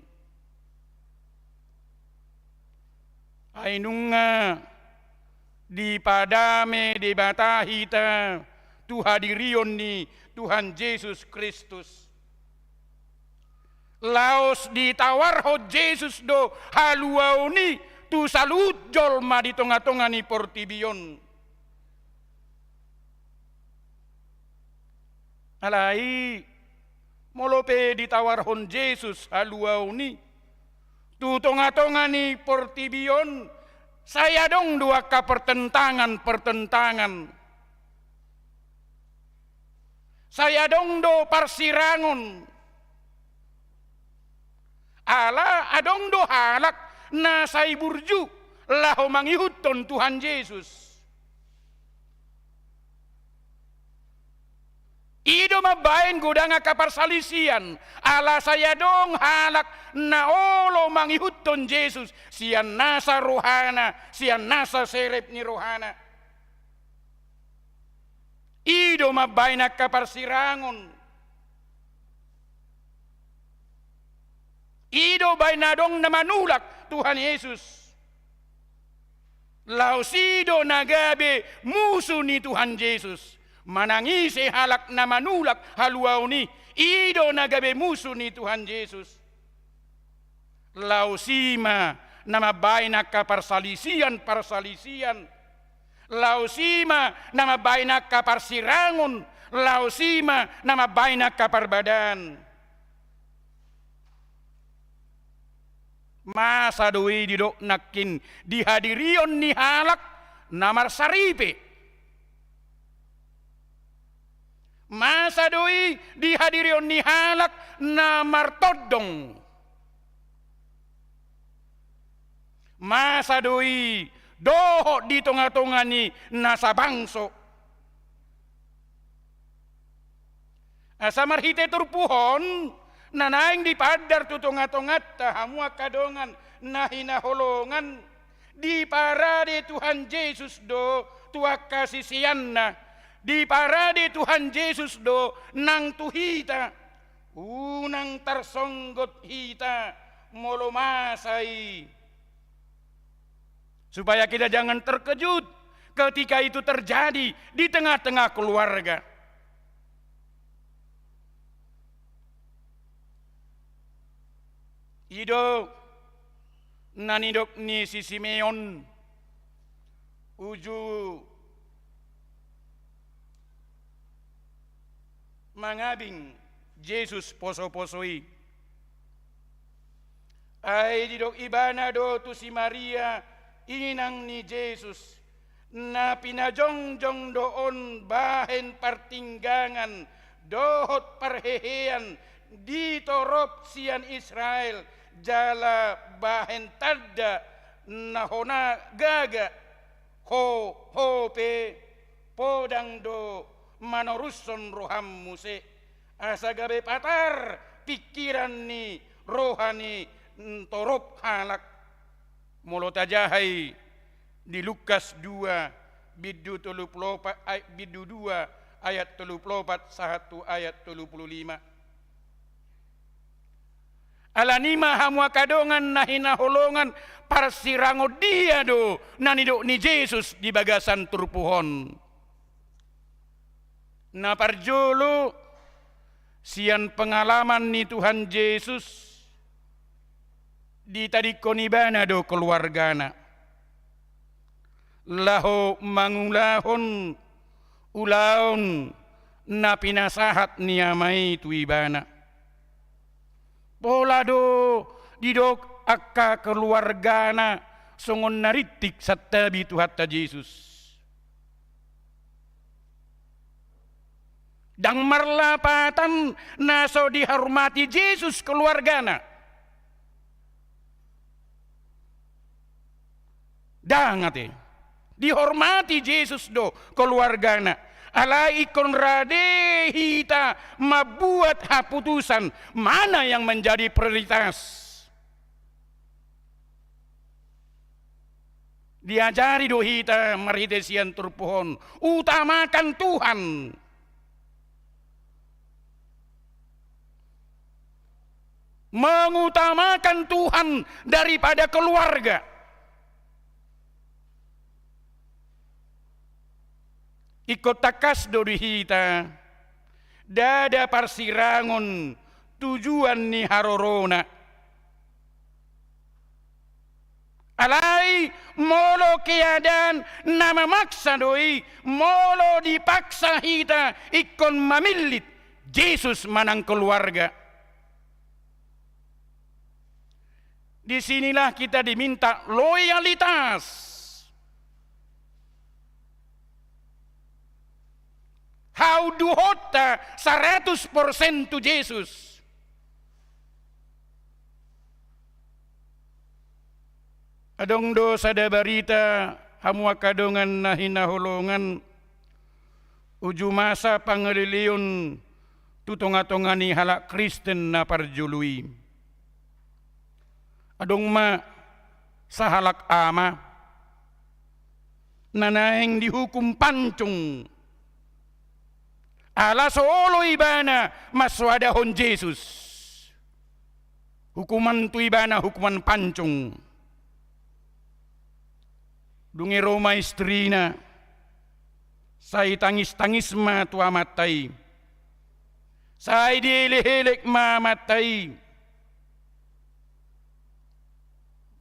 Ai nunga dipadame Debata hita tu hadirion ni Tuhan Jesus Kristus. Laos ditawarhon Jesus do haluaon i tu saluhut jolma di tonga-tonga ni portibi on. Alai, molo pe ditawarhon Jesus haluaon i tu tonga-tonga ni portibi on, sai adong do angka pertentangan-pertentangan. Sai adong do parsirangon. Ala adong do halak na sai burju laho mangihuthon Tuhan Jesus. I do mambaen godang angka parsalisian, ala sai adong halak na olo mangihuthon Jesus sian nasa rohana, sian nasa serep ni rohana. I do mambaen angka parsirangon. I do baen adong na manulak Tuhan Jesus. Laos i do na gabe musu ni Tuhan Jesus. Manang ise halak na manulak haluaon i, i do na gabe musu ni Tuhan Jesus. Laos i ma na mambaen angka parsalisian-parsalisian. Laos i ma na mambaen angka parsirangon. Laos i ma na mambaen angka parbadaan. Masa do i didok nangkin di hadirion ni halak na marsaripe? Masa do i di hadirion ni halak na martondong? Masa do i dohot di tonga-tonga ni nasa bangso? Asa marhite turpuk on na naeng dipaandar tu tonga-tonganta, hamu angka dongan na hinaholongan, diparade Tuhan Jesus do tu angka siseanna, diparade Tuhan Jesus do nang tu hita. Unang tarsonggot hita molo masa i. Supaya kita jangan terkejut ketika itu terjadi di tengah-tengah keluarga. I do na nidok ni si Simeon uju mangabing Jesus poso-poso i. Ai didok ibana do tu si Maria, inang ni Jesus, na pinajongjong do on bahen partinggangan dohot parhehean di torop sian Israel, jala bahen tanda na hona gaga. Ho, ho pe podang do manorushon roham muse, asa gabe patar pingkiran ni roha ni torop halak. Molo tajaha i di Lukas dua, bindu tolu pulu opat, ay-, bindu dua ayat tolu pulu opat sahat tu ayat tolu pulu lima. Alani i ma hamu angka dongan na hinaholongan, parsirangon dia do na nidok ni Jesus di bagasan turpuk on? Na parjolo, sian pengalaman ni Tuhan Jesus, ditadingkon ibana do keluargana laho mangulahon ulaon na pinasahat ni Ama i tu ibana. Pola do didok angka keluargana songon na rintik santabi Tuhanta Jesus. Ndang marlapatan na so dihormati Jesus keluargana. Ndang ate. Dihormati Jesus do keluargana. Alai ingkon rade hita mambuat haputusan mana yang menjadi prioritas. Diajari do hita marhite sian turpuk on, utamakan Tuhan. Mengutamakan Tuhan daripada keluarga. Ingkon tangkas do di hita, ndada parsirangon tujuan ni harorona. Alai molo keadaan na memaksa do i, molo dipaksa hita ingkon mamillit Jesus manang keluarga. Di sinilah kita diminta loyalitas. Haunduhonta saratus persen tu Jesus. Adong do sada barita, hamu angka dongan na hinaholongan, uju masa pangaleleon tu tonga-tonga ni halak Kristen na parjolo i. Adong ma sahalak ama na naeng dihukum pancung ala so olo ibana mansoadahon Jesus. Hukuman tu ibana hukuman pancung. Dung i ro ma istrina, sai tangis-tangis ma tu amanta i. Sai dielek-elek ma amanta i.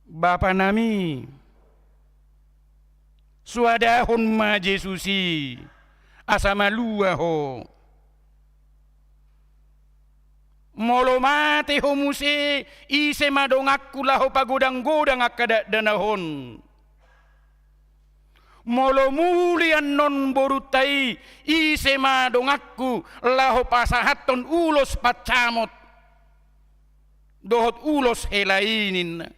Bapa nami, soadahon ma Jesus i, asa malua ho. Molo mate ho muse, ise ma donganku laho pagodang-godang angka dakdanak on? Molo muli annon borunta i, ise ma donganku laho pasahathon ulos pancamot dohot ulos hela i ninna?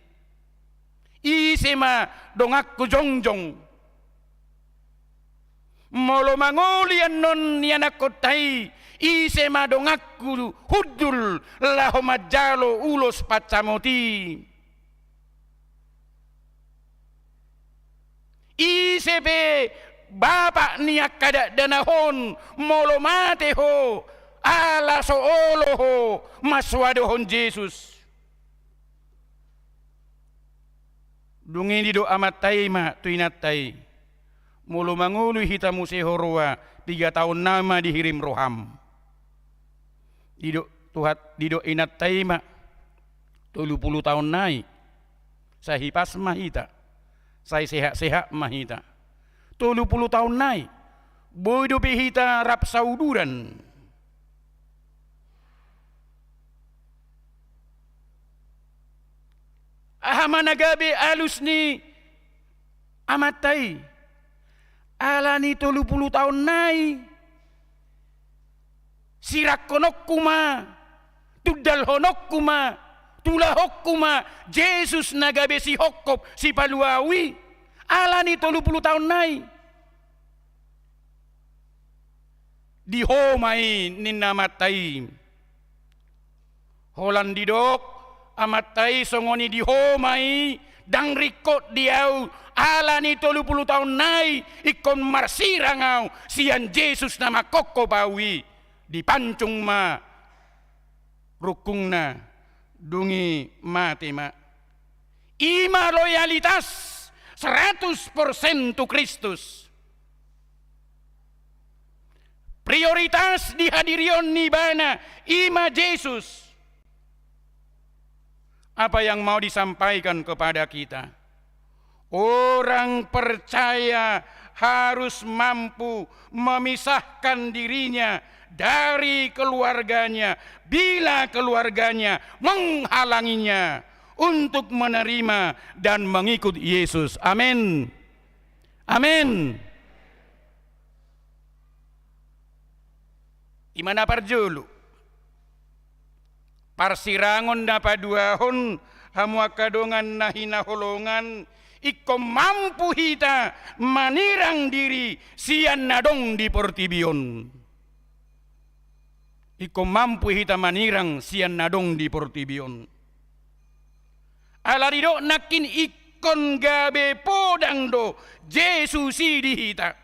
Ise ma donganku jongjong? Molo mangoli annon ni anakkonta i, ise ma donganku hundul laho manjalo ulos pancamot i? Ise pe bapak ni angka dakdanak on, molo mate ho, ala so olo ho mansoadahon Jesus? Dung i didok amanta i ma tu inanta i, molo mangoli hita muse ho roa, piga taon nai ma dihirim roham. Didok Tuhan, didok inanta i ma, tolu pulu taon nai, sai hipas ma hita, sai sehat-sehat ma hita. Tolu pulu taon nai, boi dope hita rap sauduran. Aha ma na gabe alus ni amanta i? Ala ni tolu pulu taon nai, sirangkononku ma, tundalhononku ma, tulahonku ma Jesus na gabe sihongkop, sipalua au i, ala ni tolu pulu taon nai. Di ho ma i ninna amanta i. Holan didok amanta i songon i, di ho ma i, ndang ringkot di au, ala ni tolu pulu taon nai ingkon marsirang au sian Jesus na manghongkop au i. Dipancung ma rungkungna, dung i mate ma. I ma loyalitas seratus persen tu Kristus. Prioritas di hadirion ni ibana, i ma Jesus. Apa yang mau disampaikan kepada kita? Orang percaya harus mampu memisahkan dirinya dari keluarganya bila keluarganya menghalanginya untuk menerima dan mengikut Yesus. Amin. Amin. I ma na parjolo. Parsirangon na paduahon, hamu angka dongan na hinaholongan, ingkon mampu hita manirang diri sian na adong di portibi on. Ingkon mampu hita manirang sian na adong di portibi on. Ala didok nangkin ingkon gabe podang do Jesus i di hita,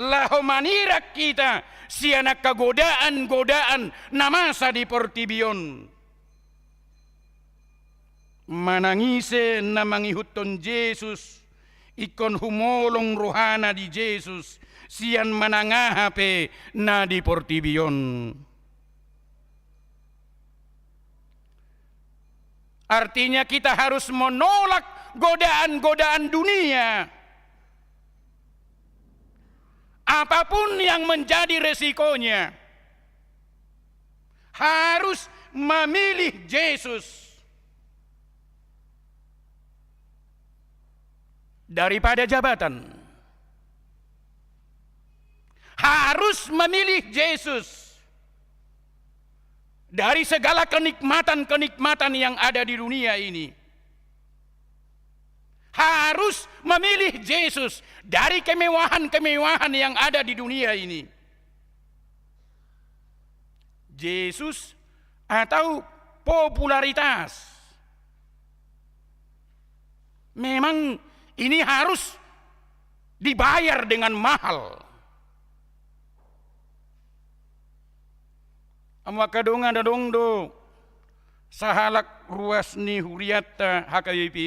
laho manirang hita sian angka godaan-godaan na masa di portibi on. Manang ise na mangihuthon Jesus, ingkon humolong rohana di Jesus sian manang aha pe na di portibi on. Artinya, kita harus menolak godaan-godaan dunia. Apapun yang menjadi resikonya, harus memilih Jesus daripada jabatan. Harus memilih Jesus dari segala kenikmatan-kenikmatan yang ada di dunia ini. Harus memilih Jesus dari kemewahan-kemewahan yang ada di dunia ini. Jesus atau popularitas. Memang ini harus dibayar dengan mahal. Hamu angka dongan, adong do sahalak ruas ni hurianta H K B P,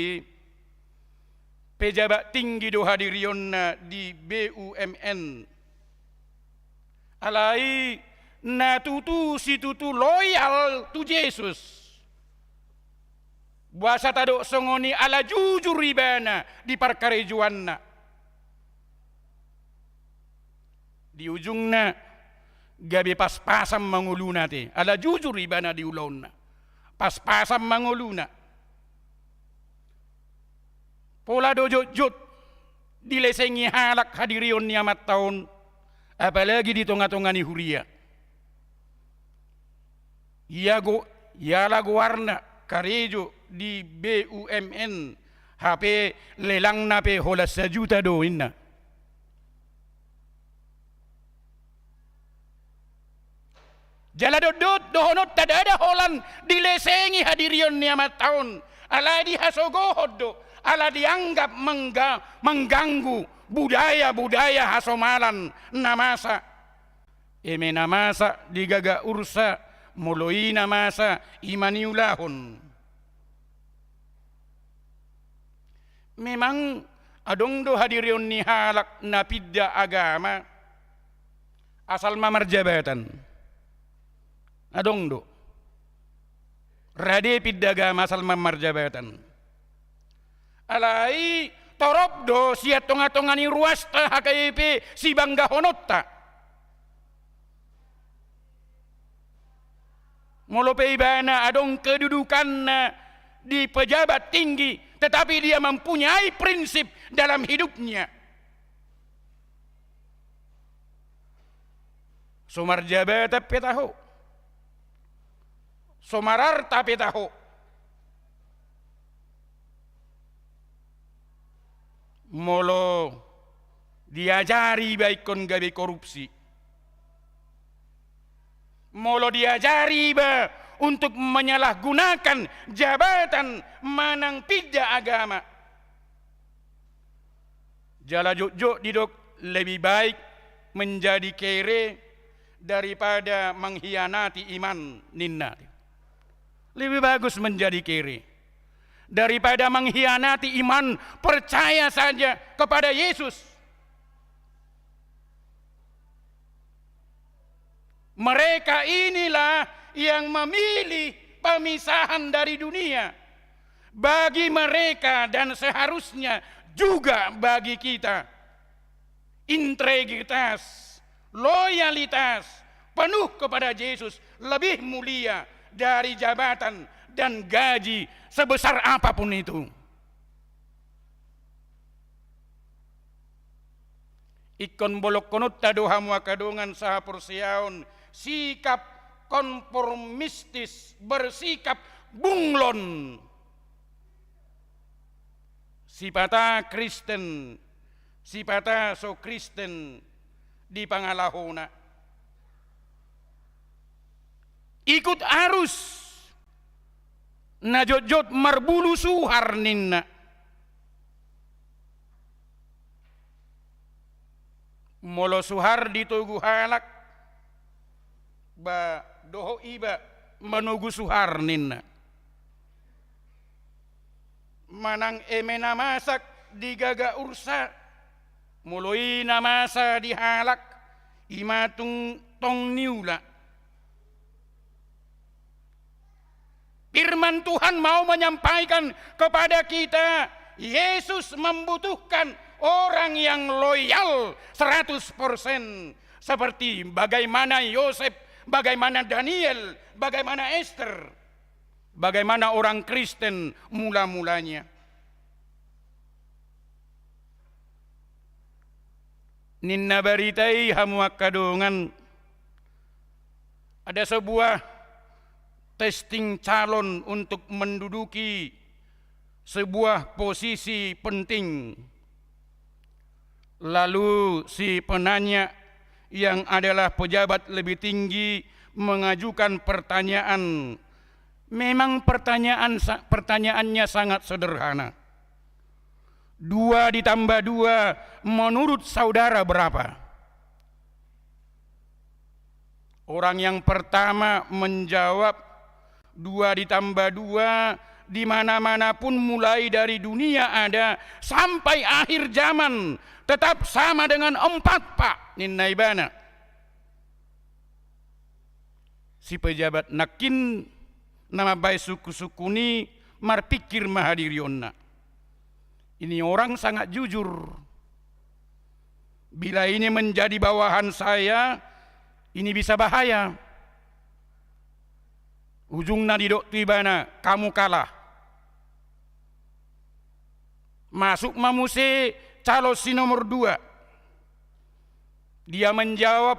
pejabat tinggi do hadirionna di B U M N. Alai na tutu situtu loyal tu Jesus. Boasa tadok songon i? Ala jujur ibana di parkarejoanna. Di ujungna gabe pas-pasan ma ngoluna te, ala jujur ibana di ulaonna. Pas-pasan ma ngoluna. Pola do jotjot dilesengi halak hadirion ni amanta on, apalagi di tonga-tonga ni huria. Ia go-, iala goarna karejo di B U M N, hape lelangna pe holan sajuta do, ninna. Jala dotdot dohononta ndada holan dilesengi hadirion ni amanta on, alai dihasogohon do, ala dianggap mangga-, mangganggu budaya-budaya hasomalan na masa. Eme na masa di gaga ursa, molo i na masa, i ma niulahon. Memang adong do hadirion ni halak na pinda agama asal ma marjabatan. Adong do. Rade pinda agama asal ma marjabatan. Alai torop do sian tonga-tonga ni ruasta H K B P sibanggahononta. Molo pe ibana adong kedudukanna di pejabat tinggi, tetapi dia mempunyai prinsip dalam hidupnya. So marjabatan pe taho, so mararta pe taho, molo diajari iba ingkon gabe korupsi, molo diajari iba untuk menyalahgunakan jabatan manang pinda agama, jala jotjot didok lebih baik menjadi kere daripada mengkhianati iman, ninna. Lebih bagus menjadi kere daripada mengkhianati iman, percaya saja kepada Yesus. Mereka inilah yang memilih pemisahan dari dunia. Bagi mereka dan seharusnya juga bagi kita, integritas, loyalitas penuh kepada Yesus lebih mulia dari jabatan dan gaji sebesar apapun itu. Ingkon bolongkononta do hamu angka dongan sahaporseaon, sikap konformistis, bersikap bunglon. Sipata Kristen, sipata so Kristen di pangalahona. Ikut arus, na jotjot marbulu suhar ninna. Molo suhar ditogu halak, ba dohot iba manogu suhar ninna. Manang eme na masak di gaga ursa, molo i na masa di halak, i ma tung tong niula. Firman Tuhan mau menyampaikan kepada kita, Yesus membutuhkan orang yang loyal seratus persen, seperti bagaimana Yosef, bagaimana Daniel, bagaimana Ester, bagaimana orang Kristen mula-mulanya. Ninna barita i hamu angka dongan, ada sebuah testing calon untuk menduduki sebuah posisi penting. Lalu si penanya yang adalah pejabat lebih tinggi mengajukan pertanyaan. Memang pertanyaan sa-, pertanyaannya sangat sederhana. Dua ditambah dua menurut saudara berapa? Orang yang pertama menjawab, dua ditambah dua, di mana-mana pun mulai dari dunia ada sampai akhir zaman tetap sama dengan empat, Pak, ninna ibana. Si pejabat nangkin na mambaen sungkun-sungkun i marpingkir ma hadirionna. Ini orang sangat jujur. Bila ini menjadi bawahan saya, ini bisa bahaya. Ujungna didok tu ibana, kamu kalah. Masuk ma muse calon si nomor dua. Dia menjawab,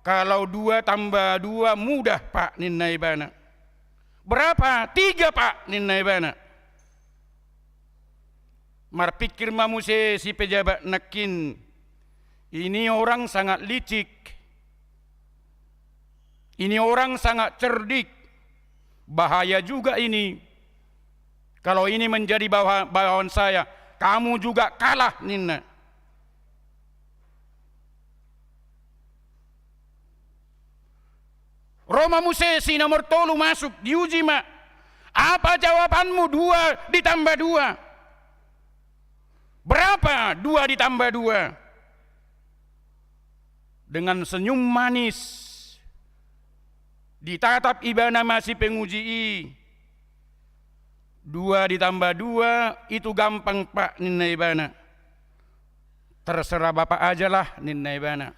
kalau dua tambah dua mudah, Pak, ninna ibana. Berapa? Tiga, Pak, ninna ibana. Marpingkir ma muse si pejabat nangkin, ini orang sangat licik. Ini orang sangat cerdik. Bahaya juga ini. Kalau ini menjadi bawa-, bawahan saya, kamu juga kalah, ninna. Ro ma muse si nomor tolu masuk, diuji ma. Apa jawabanmu dua ditambah dua? Berapa dua ditambah dua? Dengan senyum manis, ditatap ibana ma si penguji i. Dua ditambah dua itu gampang, Pak, ninna ibana. Terserah Bapak ajalah, ninna ibana.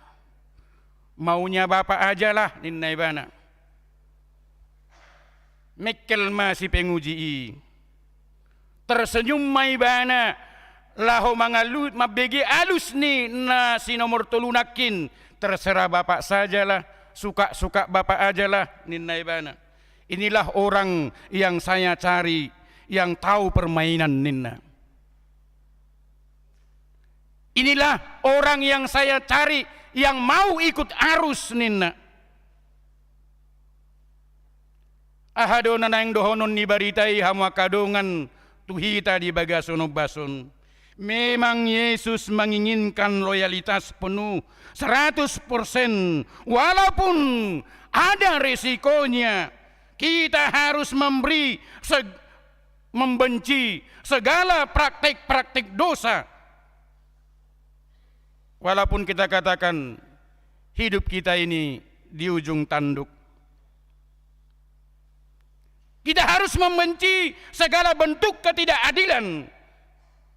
Maunya Bapak ajalah, ninna ibana. Mengkel ma si penguji i. Tersenyum ma ibana, laho mangalu-, mambege alus ninna si nomor tolu nangkin. Terserah Bapak sajalah, suka-suka Bapak ajalah, ninna ibana. Inilah orang yang saya cari, yang tahu permainan, ninna. Inilah orang yang saya cari, yang mau ikut arus, ninna. Aha do na naeng dohonon ni barita i, hamu angka dongan, tu hita di bagasan ombas on? Memang Yesus menginginkan loyalitas penuh, seratus persen, walaupun ada resikonya. Kita harus memberi seg-, membenci segala praktik-praktik dosa. Walaupun kita katakan hidup kita ini di ujung tanduk. Kita harus membenci segala bentuk ketidakadilan.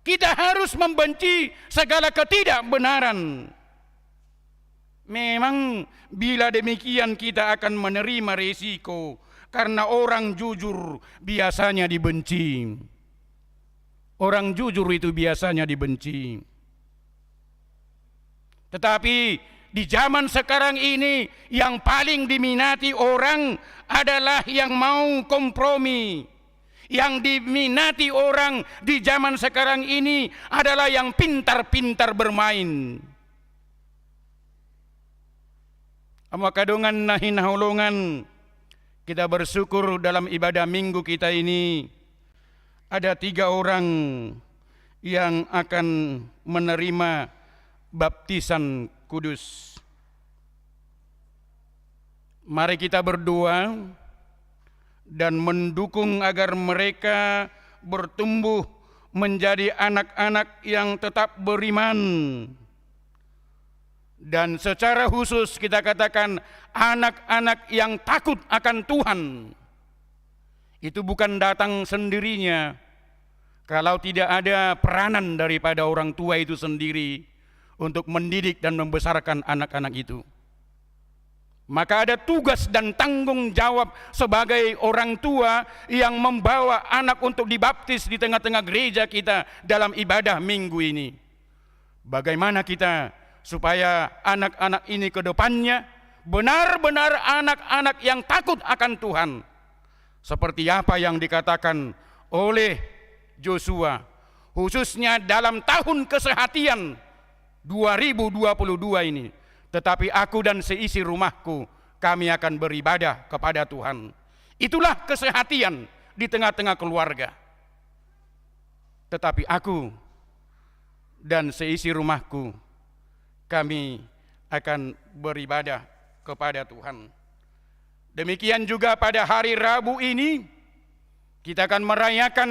Kita harus membenci segala ketidakbenaran. Memang bila demikian kita akan menerima resiko, karena orang jujur biasanya dibenci. Orang jujur itu biasanya dibenci. Tetapi di zaman sekarang ini, yang paling diminati orang adalah yang mau kompromi. Yang diminati orang di zaman sekarang ini adalah yang pintar-pintar bermain. Hamu angka dongan na hinaholongan, kita bersyukur dalam ibadah Minggu kita ini, ada tiga orang yang akan menerima baptisan kudus. Mari kita berdoa dan mendukung agar mereka bertumbuh menjadi anak-anak yang tetap beriman. Dan secara khusus kita katakan, anak-anak yang takut akan Tuhan. Itu bukan datang sendirinya kalau tidak ada peranan daripada orang tua itu sendiri untuk mendidik dan membesarkan anak-anak itu. Maka ada tugas dan tanggung jawab sebagai orang tua yang membawa anak untuk dibaptis di tengah-tengah gereja kita dalam ibadah Minggu ini. Bagaimana kita supaya anak-anak ini ke depannya benar-benar anak-anak yang takut akan Tuhan. Seperti apa yang dikatakan oleh Josua, khususnya dalam tahun kesehatian dua ribu dua puluh dua ini, "Tetapi aku dan seisi rumahku, kami akan beribadah kepada Tuhan." Itulah kesehatian di tengah-tengah keluarga. "Tetapi aku dan seisi rumahku, kami akan beribadah kepada Tuhan." Demikian juga pada hari Rabu ini, kita akan merayakan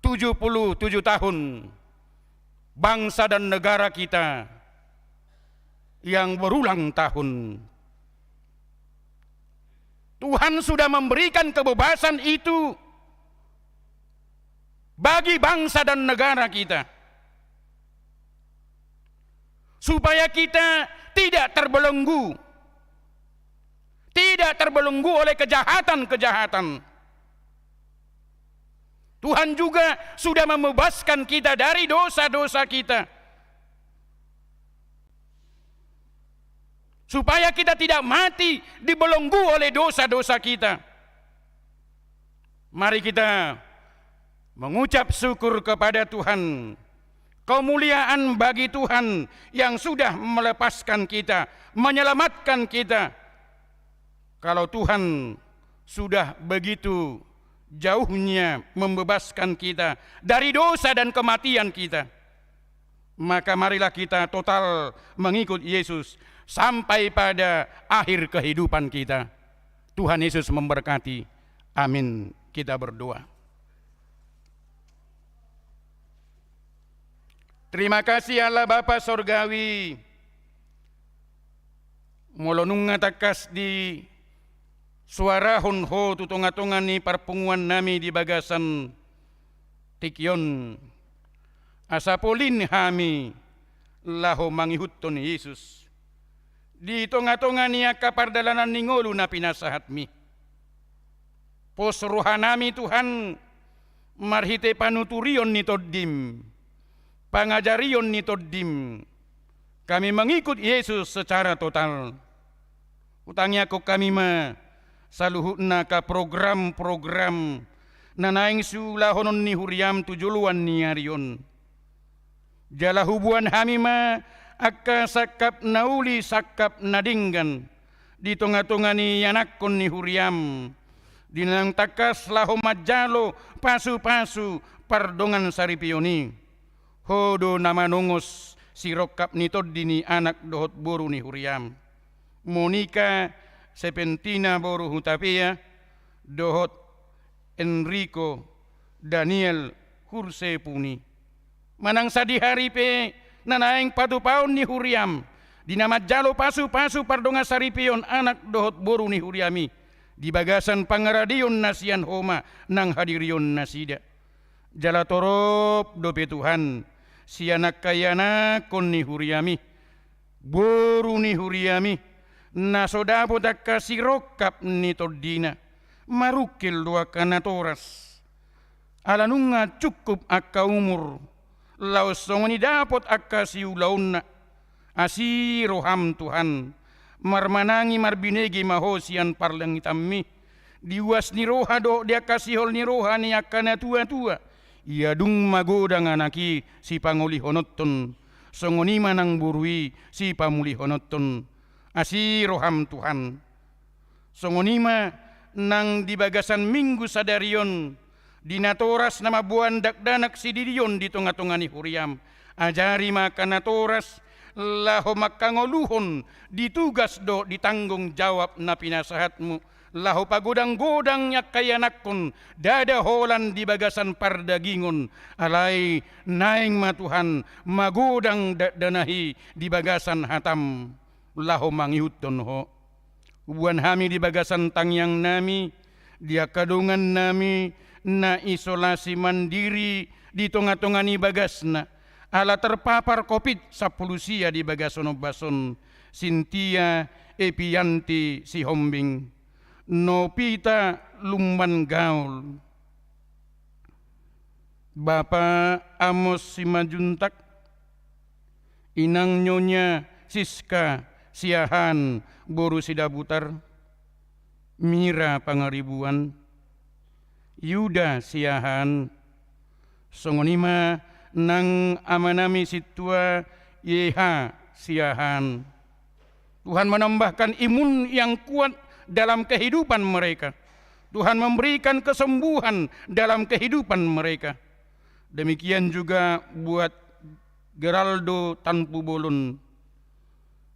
tujuh puluh tujuh tahun bangsa dan negara kita yang berulang tahun. Tuhan sudah memberikan kebebasan itu bagi bangsa dan negara kita, supaya kita tidak terbelenggu, tidak terbelenggu oleh kejahatan-kejahatan. Tuhan juga sudah membebaskan kita dari dosa-dosa kita, supaya kita tidak mati dibelenggu oleh dosa-dosa kita. Mari kita mengucap syukur kepada Tuhan. Kemuliaan bagi Tuhan yang sudah melepaskan kita, menyelamatkan kita. Kalau Tuhan sudah begitu jauhnya membebaskan kita dari dosa dan kematian kita, maka marilah kita total mengikut Yesus sampai pada akhir kehidupan kita. Tuhan Yesus memberkati. Amin. Kita berdoa. Terima kasih Allah Bapa Sorgawi, molo nunga tangkas disuarahon Ho tu tonga-tonga ni parpunguan nami di bagasan tingki on, asa polin hami laho mangihuthon Yesus di tonga-tonga ni angka pardalanan ni ngolu na pinasahatmi. Pos rohanami Tuhan, marhite panuturion ni Tondim, pangajarion ni Tondim, kami mengikut Yesus secara total. Hutangiangkon hami ma saluhutna angka program-program na naeng siulahonon ni huriam tu joloan ni ari on. Jala huboan hami ma angka sangkap na uli, sangkap na denggan di tonga-tonga ni ianakhon ni huriam, di na naeng tangkas laho manjalo pasu-pasu pardongan saripeon i. Ho do na manongos sirongkap ni tondi ni anak dohot boru ni huriam, Monika, Sepentina boru Hutapea, dohot Enrico, Daniel, Hursepuni. Manang sadihari pe na naeng patupaon ni huriam, di na manjalo pasu-pasu pardongan saripeon anak dohot boru ni huriam i, di bagasan pangaradion na sian Ho ma nang hadirion nasida. Jala torop dope Tuhan, sian angka ianakhon ni huriam i, boru ni huriam i, na so dapot angka sirongkap ni tondina, marungkil do angka natoras. Ala nunga cukup angka umur, laos songon i dapot angka siulaonna. Asi roham Tuhan, marmanangi marbinege ma ho sian parlangitanmi, di uas ni roha dohot di angka sihol ni roha ni angka na tua-tua, ia dung magodang anak i sipangolihononhon, songon i ma nang boru i sipamulihononhon. Asi roham Tuhan. Songon i ma nang di bagasan Minggu sadari on, di natoras na mamboan dakdanak sididion di tonga-tonga ni huriam. Ajari ma angka natoras laho mangkangoluhon di tugas dohot di tanggung jawab na pinasahatmu, laho pagodang-godang angka ianakhon, ndada holan di bagasan pardagingon, alai naeng ma Tuhan magodang dakdanak i di bagasan hatam laho mangihuthon ho. Huboan hami di bagasan tangiangnami, di angka dongannami na isolasi mandiri di tonga-tonga ni bagasna, ala terpapar covid sampulu sia di bagasan ombas on, Sintia Epianti Sihombing, Novita Lumban Gaul, Bapa Amos Simanjuntak, Inang Nyonya Siska Siahaan boru Sidabutar, Mira Pangaribuan, Yuda Siahaan, songon i ma nang amanami sintua Y H Siahaan. Tuhan menambahkan imun yang kuat dalam kehidupan mereka. Tuhan memberikan kesembuhan dalam kehidupan mereka. Demikian juga buat Geraldo Tampubolon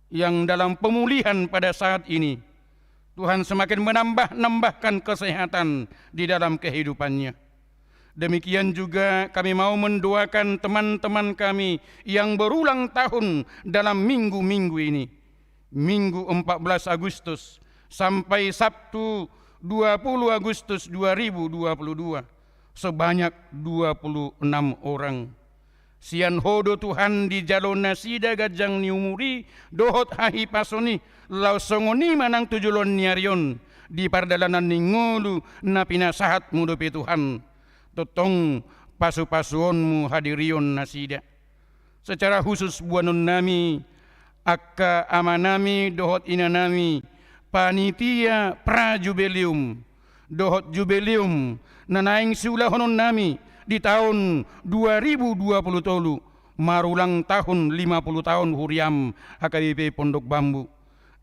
yang dalam pemulihan pada saat ini. Tuhan semakin menambah-nambahkan kesehatan di dalam kehidupannya. Demikian juga kami mau mendoakan teman-teman kami yang berulang tahun dalam minggu-minggu ini. Minggu empat belas Agustus sampai Sabtu dua puluh Agustus dua ribu dua puluh dua, sebanyak dua puluh enam orang. Sian Ho do Tuhan dijalo nasida ganjang ni umur i dohot hahipason i, laos songon i ma nang tu joloan ni ari on, di pardalanan ni ngolu na pinasahatmu dope Tuhan. Tongtong pasu-pasuonmu hadirion nasida. Secara khusus boanonnami angka amanami dohot inanami, panitia pra-jubileum dohot jubileum na naeng siulahononnami di taon dua ribu dua puluh tolu, marulang tahun lima puluh taon huriam H K B P Pondok Bambu.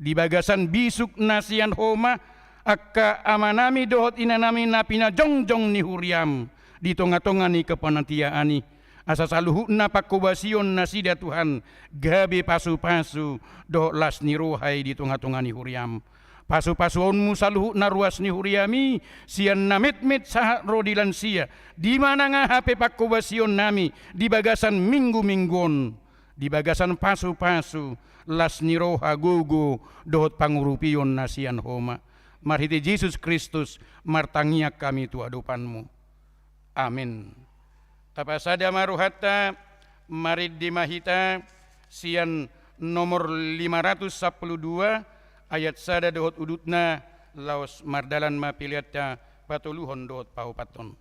Di bagasan bisuk na sian Ho ma angka amanami dohot inanami na pinajongjong ni huriam di tonga-tonga ni kepanitiaan i. Asa saluhutna pangkobasion nasida Tuhan, gabe pasu-pasu dohot las ni roha i di tonga-tonga ni huriam. Pasu-pasuonmu saluhutna ruas ni huriam i, sian na metmet sahat ro di lansia, di manang aha pe pangkobasionnami di bagasan minggu-minggu on, di bagasan pasu-pasu, las ni roha, gogo dohot pangurupion na sian Ho ma. Marhite Jesus Kristus martangiang hami tu adopanmu. Amin. Tapasada ma rohanta, marende ma hita sian nomor lima ratus sampulu dua, ayat sada dohot udutna, laos mardalan ma peleanta patoluhon dohot paopathon.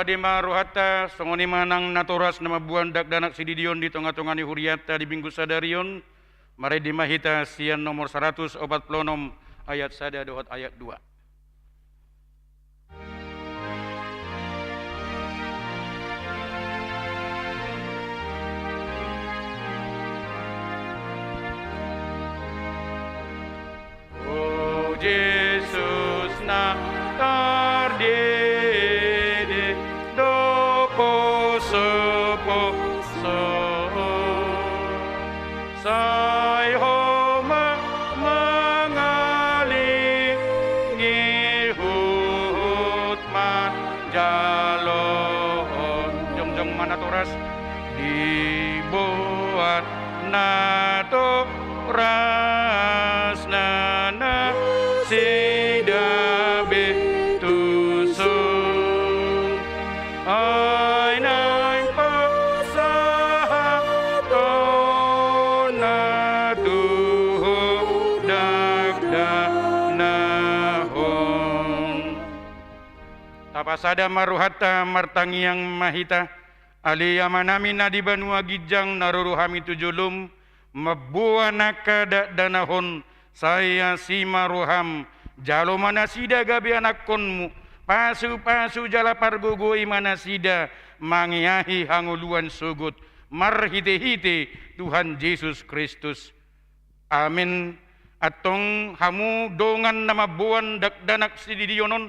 Ende ma rohanta, songon i ma nang natoras na mamboan dakdanak sididi on di tongatonga ni hurianta di Minggu sadari on. Marende ma hita sian nomor saratus opat pulu onom ayat sada dohot ayat dua. O Jesus na tardede do posoposo, sai Ho ma mangalingi huhut manjalohon. Jongjong ma natoras. Diboan natorasna nasida be tuson, ai naeng pasahatonna tu Ho dakdanak on. Tapasada ma rohanta, martangiang ma hita. Ale Amanami na di banua ginjang, na ro do hami tu jolom, mamboan angka dakdanak on, sai asi ma roham, jalo ma nasida gabe anakkonmu, pasupasu jala pargogoi ma nasida, mangeahi hangoluan sogot, marhitehite Tuhan Jesus Kristus. Amen. Antong hamu dongan na mamboan dakdanak sididion on,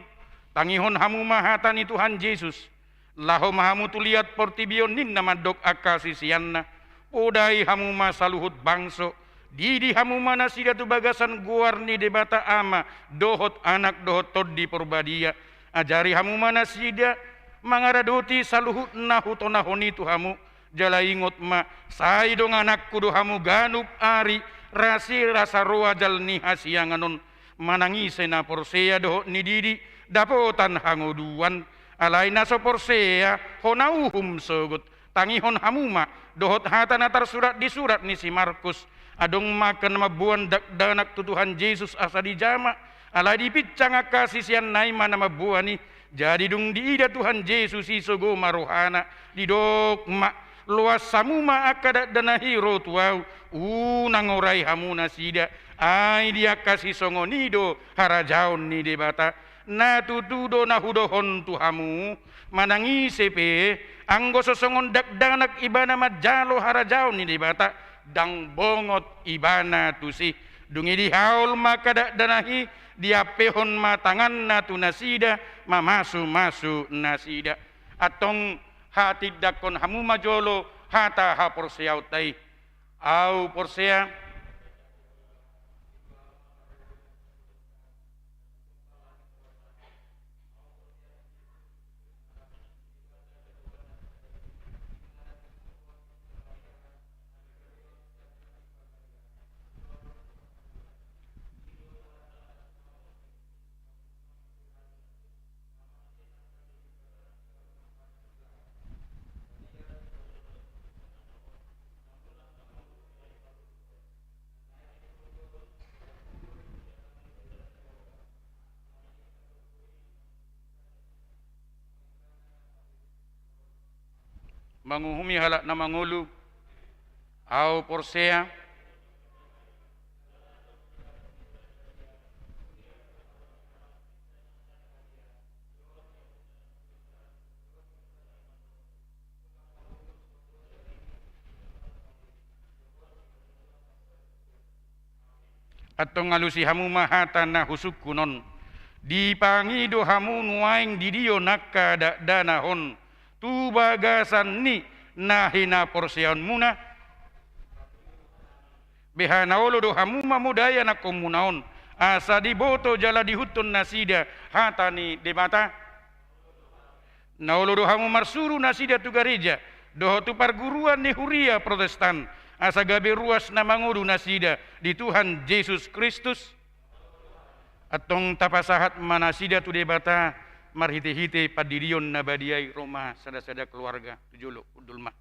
tangihon hamu ma hata ni Tuhan Jesus. Laho ma hamu tu liat portibi on, ninna mandok angka siseanna. Podai hamu ma saluhut bangso, didi hamu ma nasida tu bagasan goar ni Debata Ama, dohot Anak, dohot Tondi Porbadia. Ajari hamu ma nasida mangaradoti saluhut na hutonahon i tu hamu. Jala ingot ma, sai dongananku do hamu ganup ari, rasirasa ro ajal ni hasiangan on. Manang ise na porsea dohot nididi, dapotan hangoluan. Alai na so porsea, hona uhum sogot. Tangihon hamu ma dohot hata na tarsurat di surat ni si Markus. Adong ma angka na mamboan dakdanak tu Tuhan Jesus asa dijama, alai dipinsang angka siseanna i ma na mamboan i. Jadi dung diida Tuhan Jesus i, sogo ma rohana, didok ma, loas hamu ma angka dakdanak i ro tu ahu, unang orai hamu nasida, ai di angka sisongon i do harajaon ni Debata. Na tutu do na hudohon tu hamu, manang ise pe, anggo so songon dakdanak ibana manjalo harajaon ni Debata, ndang bongot ibana tusi. Dung i dihaol ma angka dakdanak i, diampehon ma tanganna tu nasida, mamasumasu nasida. Antong hatindangkon hamu ma jolo hata haporseaonta i. Ahu porsea. Manguhumi halak na mangolu. Ahu porsea. Antong alusi hamu ma hata na husungkun on. Dipangido hamu nuaeng didion angka dakdanak on tu bagasan ni na hinaporseaonmuna. Beha na olo do hamu mamodai anakkonmuna on, asa diboto jala diihuthon nasida hata ni Debata? Na olo do hamu marsuru nasida tu gareja dohot tu parguruan ni huria Protestan, asa gabe ruas na mangolu nasida di Tuhan Jesus Kristus? Antong tapasahat ma nasida tu Debata marhitehite pandidion na badia i. Ro ma sadasada keluarga tu jolo, hundul ma.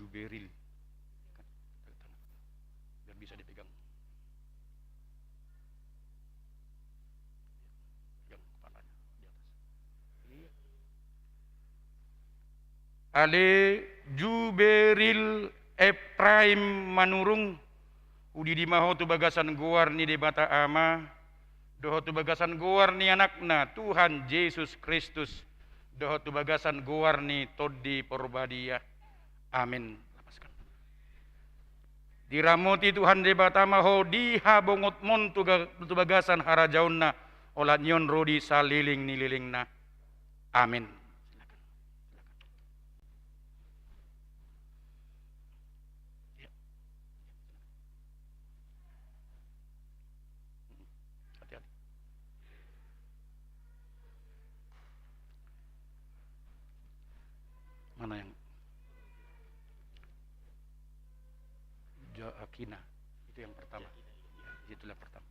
Juberil. Biar bisa dipegang. Pegang kepalanya di atas. Iya. Ale Juberil Ephraim Manurung, hudidi ma ho tu bagasan goar ni Debata Ama, dohot tu bagasan goar ni Anakna Tuhan Jesus Kristus, dohot tu bagasan goar ni Tondi Porbadia. Amin. Diramoti Tuhan Debata ma ho di habongotmon tu ga-, tu bagasan harajaonna, olat ni on ro di saleleng ni lelengna. Amin. Hati-hati. Mana yang Joakina? Itu yang pertama. Ya, itulah pertama.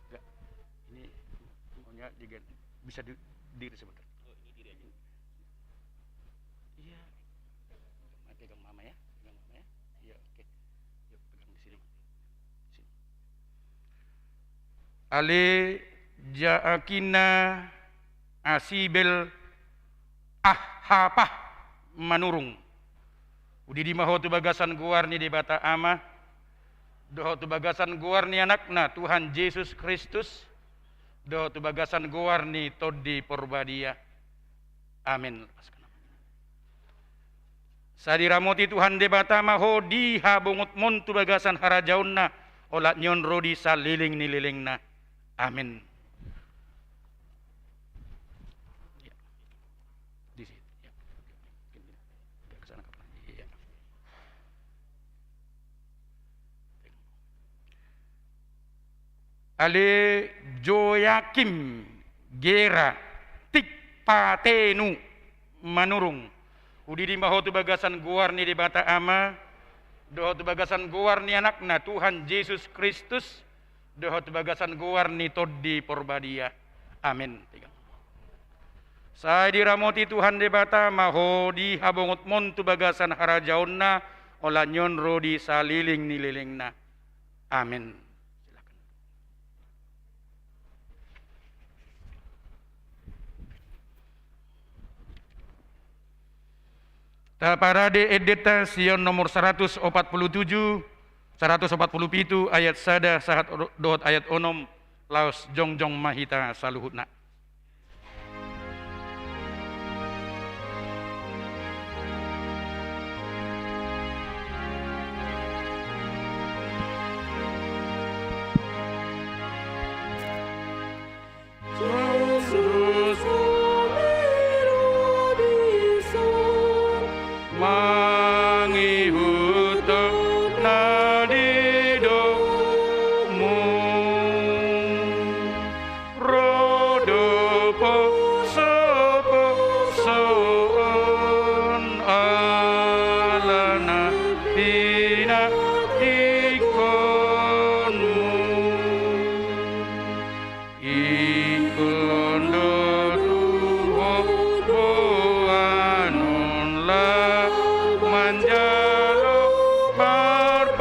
Enggak. Ini maunya diganti. Bisa di-, diri sebentar. Iya. Pegang mama ya. Pegang mama ya. Iya, oke. Yuk, pegang di sini. Sini. Ale Jaakina Asibel Ahapah Manurung. Hudidi ma ho tu bagasan goar ni Debata Ama, dohot tu bagasan goar ni Anakna Tuhan Jesus Kristus, dohot tu bagasan goar ni Tondi Porbadia. Amin. Sai diramoti Tuhan Debata ma ho di habongotmon tu bagasan harajaonna, olat ni on ro di saleleng ni lelengna. Amin. Ya. Di situ, ya. Agak ke sana, ke belakang. Iya. Ale Joyakim Gera Tikpatenu Manurung. Hudidi ma ho tu bagasan goar ni Debata Ama, dohot tu bagasan goar ni Anakna Tuhan Jesus Kristus, dohot tu bagasan goar ni Tondi Porbadia. Amin. Sai diramoti Tuhan Debata ma ho di habongotmon tu bagasan harajaonna, olat ni on ro di saleleng ni lelengna. Amin. Silakan. Taparade endenta sian nomor saratus opat pulu tuju, saratus opat pulu pitu, ayat sada sahat dohot ayat onom, laos jongjong ma hita saluhutna. Mangihuthon na didokmu. Ro do posoposo on ala na pinatingkonmu. Ingkon do tu ho boanon laho manjalo parpadanan.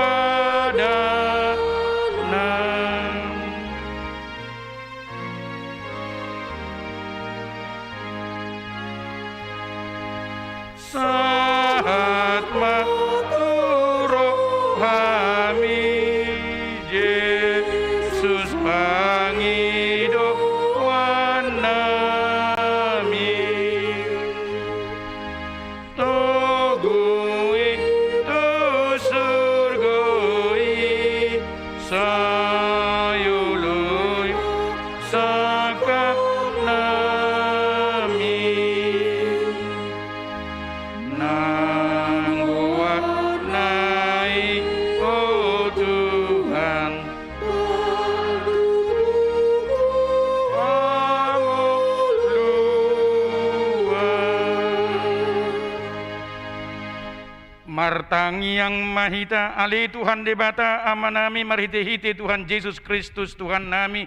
Sahat ma tu rohami, Jesus pangidoannami. Togu i tu surgo i, sai olo i sangkapnami. Nang goarna i, o Tuhan, hangoluan. Martangiang ma hita. Ale Tuhan Debata Amanami, marhitehite Tuhan Jesus Kristus Tuhannami,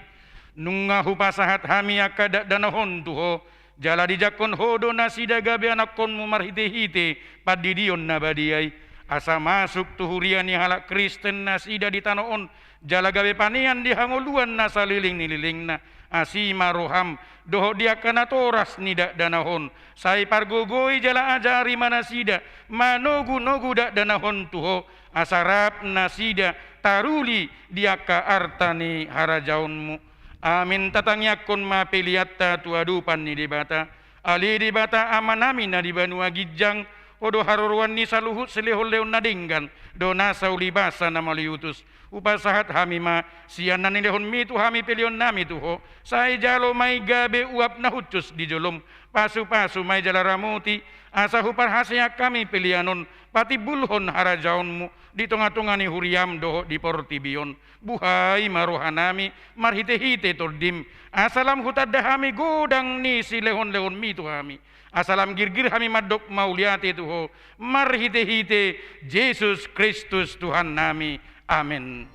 nunga hupasahat hami angka dakdanak on tu Ho, Jala dijangkon Ho do nasida gabe anakkonmu marhitehite pandidion na badia i, asa masuk tu huria ni halak Kristen nasida di tano on, jala gabe panean di hangoluan na saleleng ni lelengna. Asi ma roham dohot di angka natoras ni dakdanak on, sai pargogoi jala ajari ma nasida manogunogu dakdanak on tu Ho, asa rap nasida taruli di angka arta ni harajaonmu. Amin. Tatangiangkon ma peleanta tu adopan ni Debata. Ale Debata Amanami na di banua ginjang, Ho do haroroan ni saluhut silehonlehon na denggan dohot nasa ulibasa na mauliutus. Hupasahat hami ma sian na nilehonmi tu hami peleonnami tu Ho, sai jalo ma i gabe uap na hushus di jolom. Pasupasu ma i jala ramoti, asa huparhaseang hami pelean on patimbulhon harajaonmu di tongatonga ni huriam dohot di portibi on. Buhai ma rohanami marhitehite Tondim, asa lam hutanda hami godang ni silehonlehonmi tu hami, asa lam girgir hami mandok mauliate tu Ho marhitehite Jesus Kristus Tuhannami. Amen.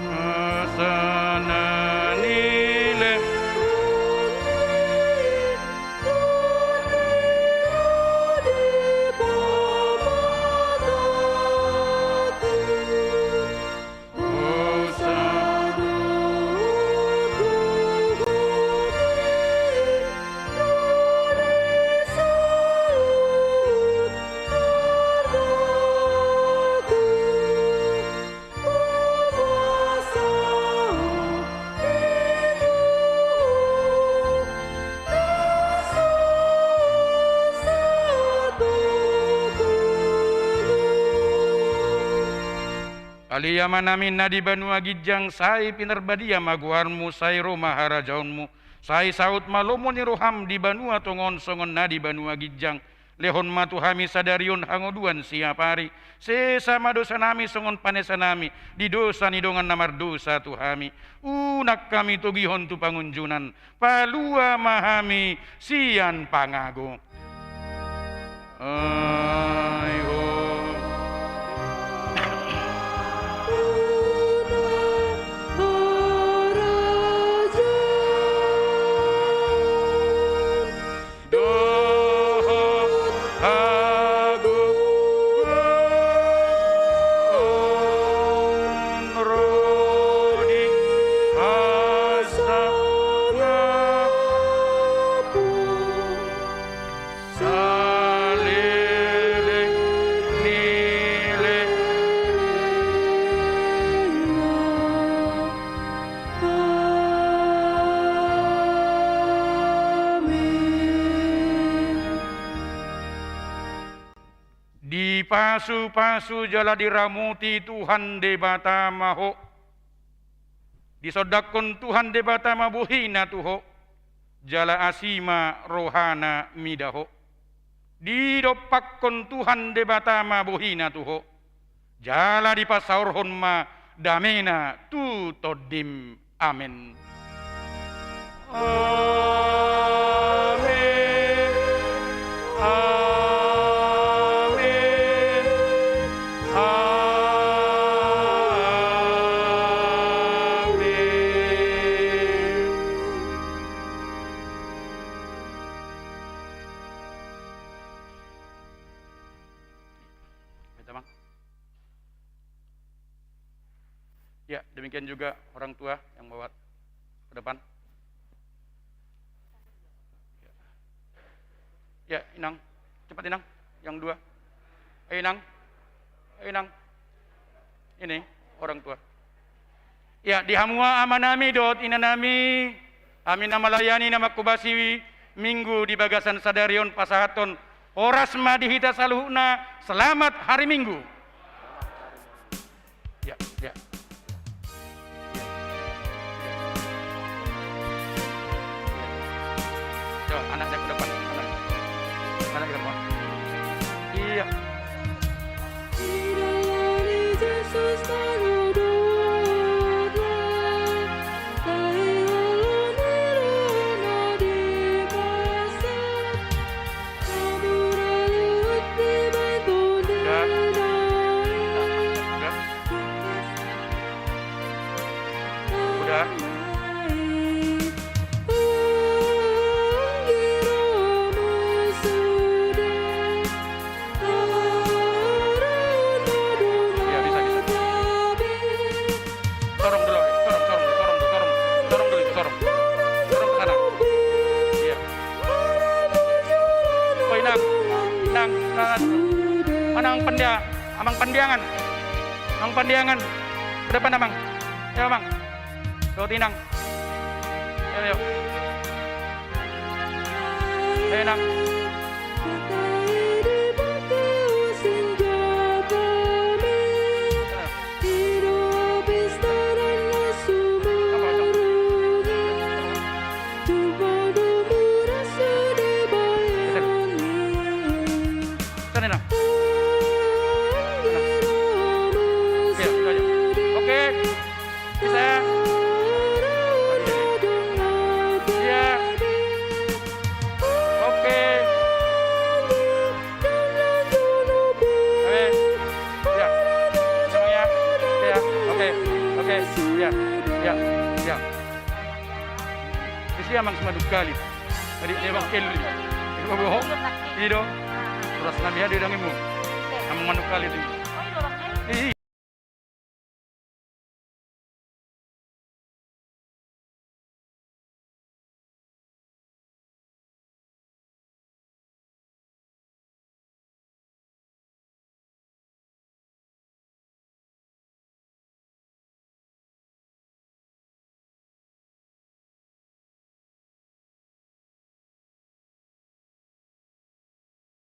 Asa na nile- Ale Amanami na di banua ginjang, sai pinarbadia ma goarmu, sai ro ma harajaonmu, sai saut ma lomo ni roham di banua tonga on songon na di banua ginjang. Lehon ma tu hami sadari on hangoluan siapari. Sesa ma dosanami songon panesanami di dosa ni dongan na mardosa tu hami. Unang hami togihon tu pangunjunan, palua ma hami sian pangago. Ai ho. Dohot hagogoon ro di hasangapon saleleng ni lelengna. Amin. Dipasupasu jala diramoti Tuhan Debata ma ho. Disondangkon Tuhan Debata ma bohina tu ho, jala asi ma rohana mida ho. Didompakkon Tuhan Debata ma bohina tu ho, jala dipasaorhon ma damena tu tondim. Amen. Amen. Amen. Amen. Baik, Amang. Ya, demikian juga orang tua yang bawa ke depan. Ya, Inang. Cepat, Inang. Yang dua. Ayo, Inang. Ayo, Inang. Ini orang tua. Ya, di hamu amanami dohot inanami, hami na malayani na manghobasi Minggu di bagasan sadari on pasahathon horas ma di hita saluhutna, selamat hari Minggu. Ya, ya. Coba, anak yang ke depan, anak. Anak yang ke depan. Iya. Udah. Udah. Mana Amang Pandia-, Amang Pandiangan? Amang Pandiangan. Ke depan, Amang. Ayo, Amang. Dohot Inang. Ayo, ayo. Ayo, Inang. Sana, Inang. Sana. Iya, itu aja. Oke. Bisa. Iya. Oke. Oke. Iya. Tenang ya. Iya. Oke. Oke. Iya. Iya. Iya. Disi amang si Manungkalit. Tadi dia bang Kelly. Dia bohong. Iya dong. Terus nami ada dangemu. Amang Manungkalit ini. Ih,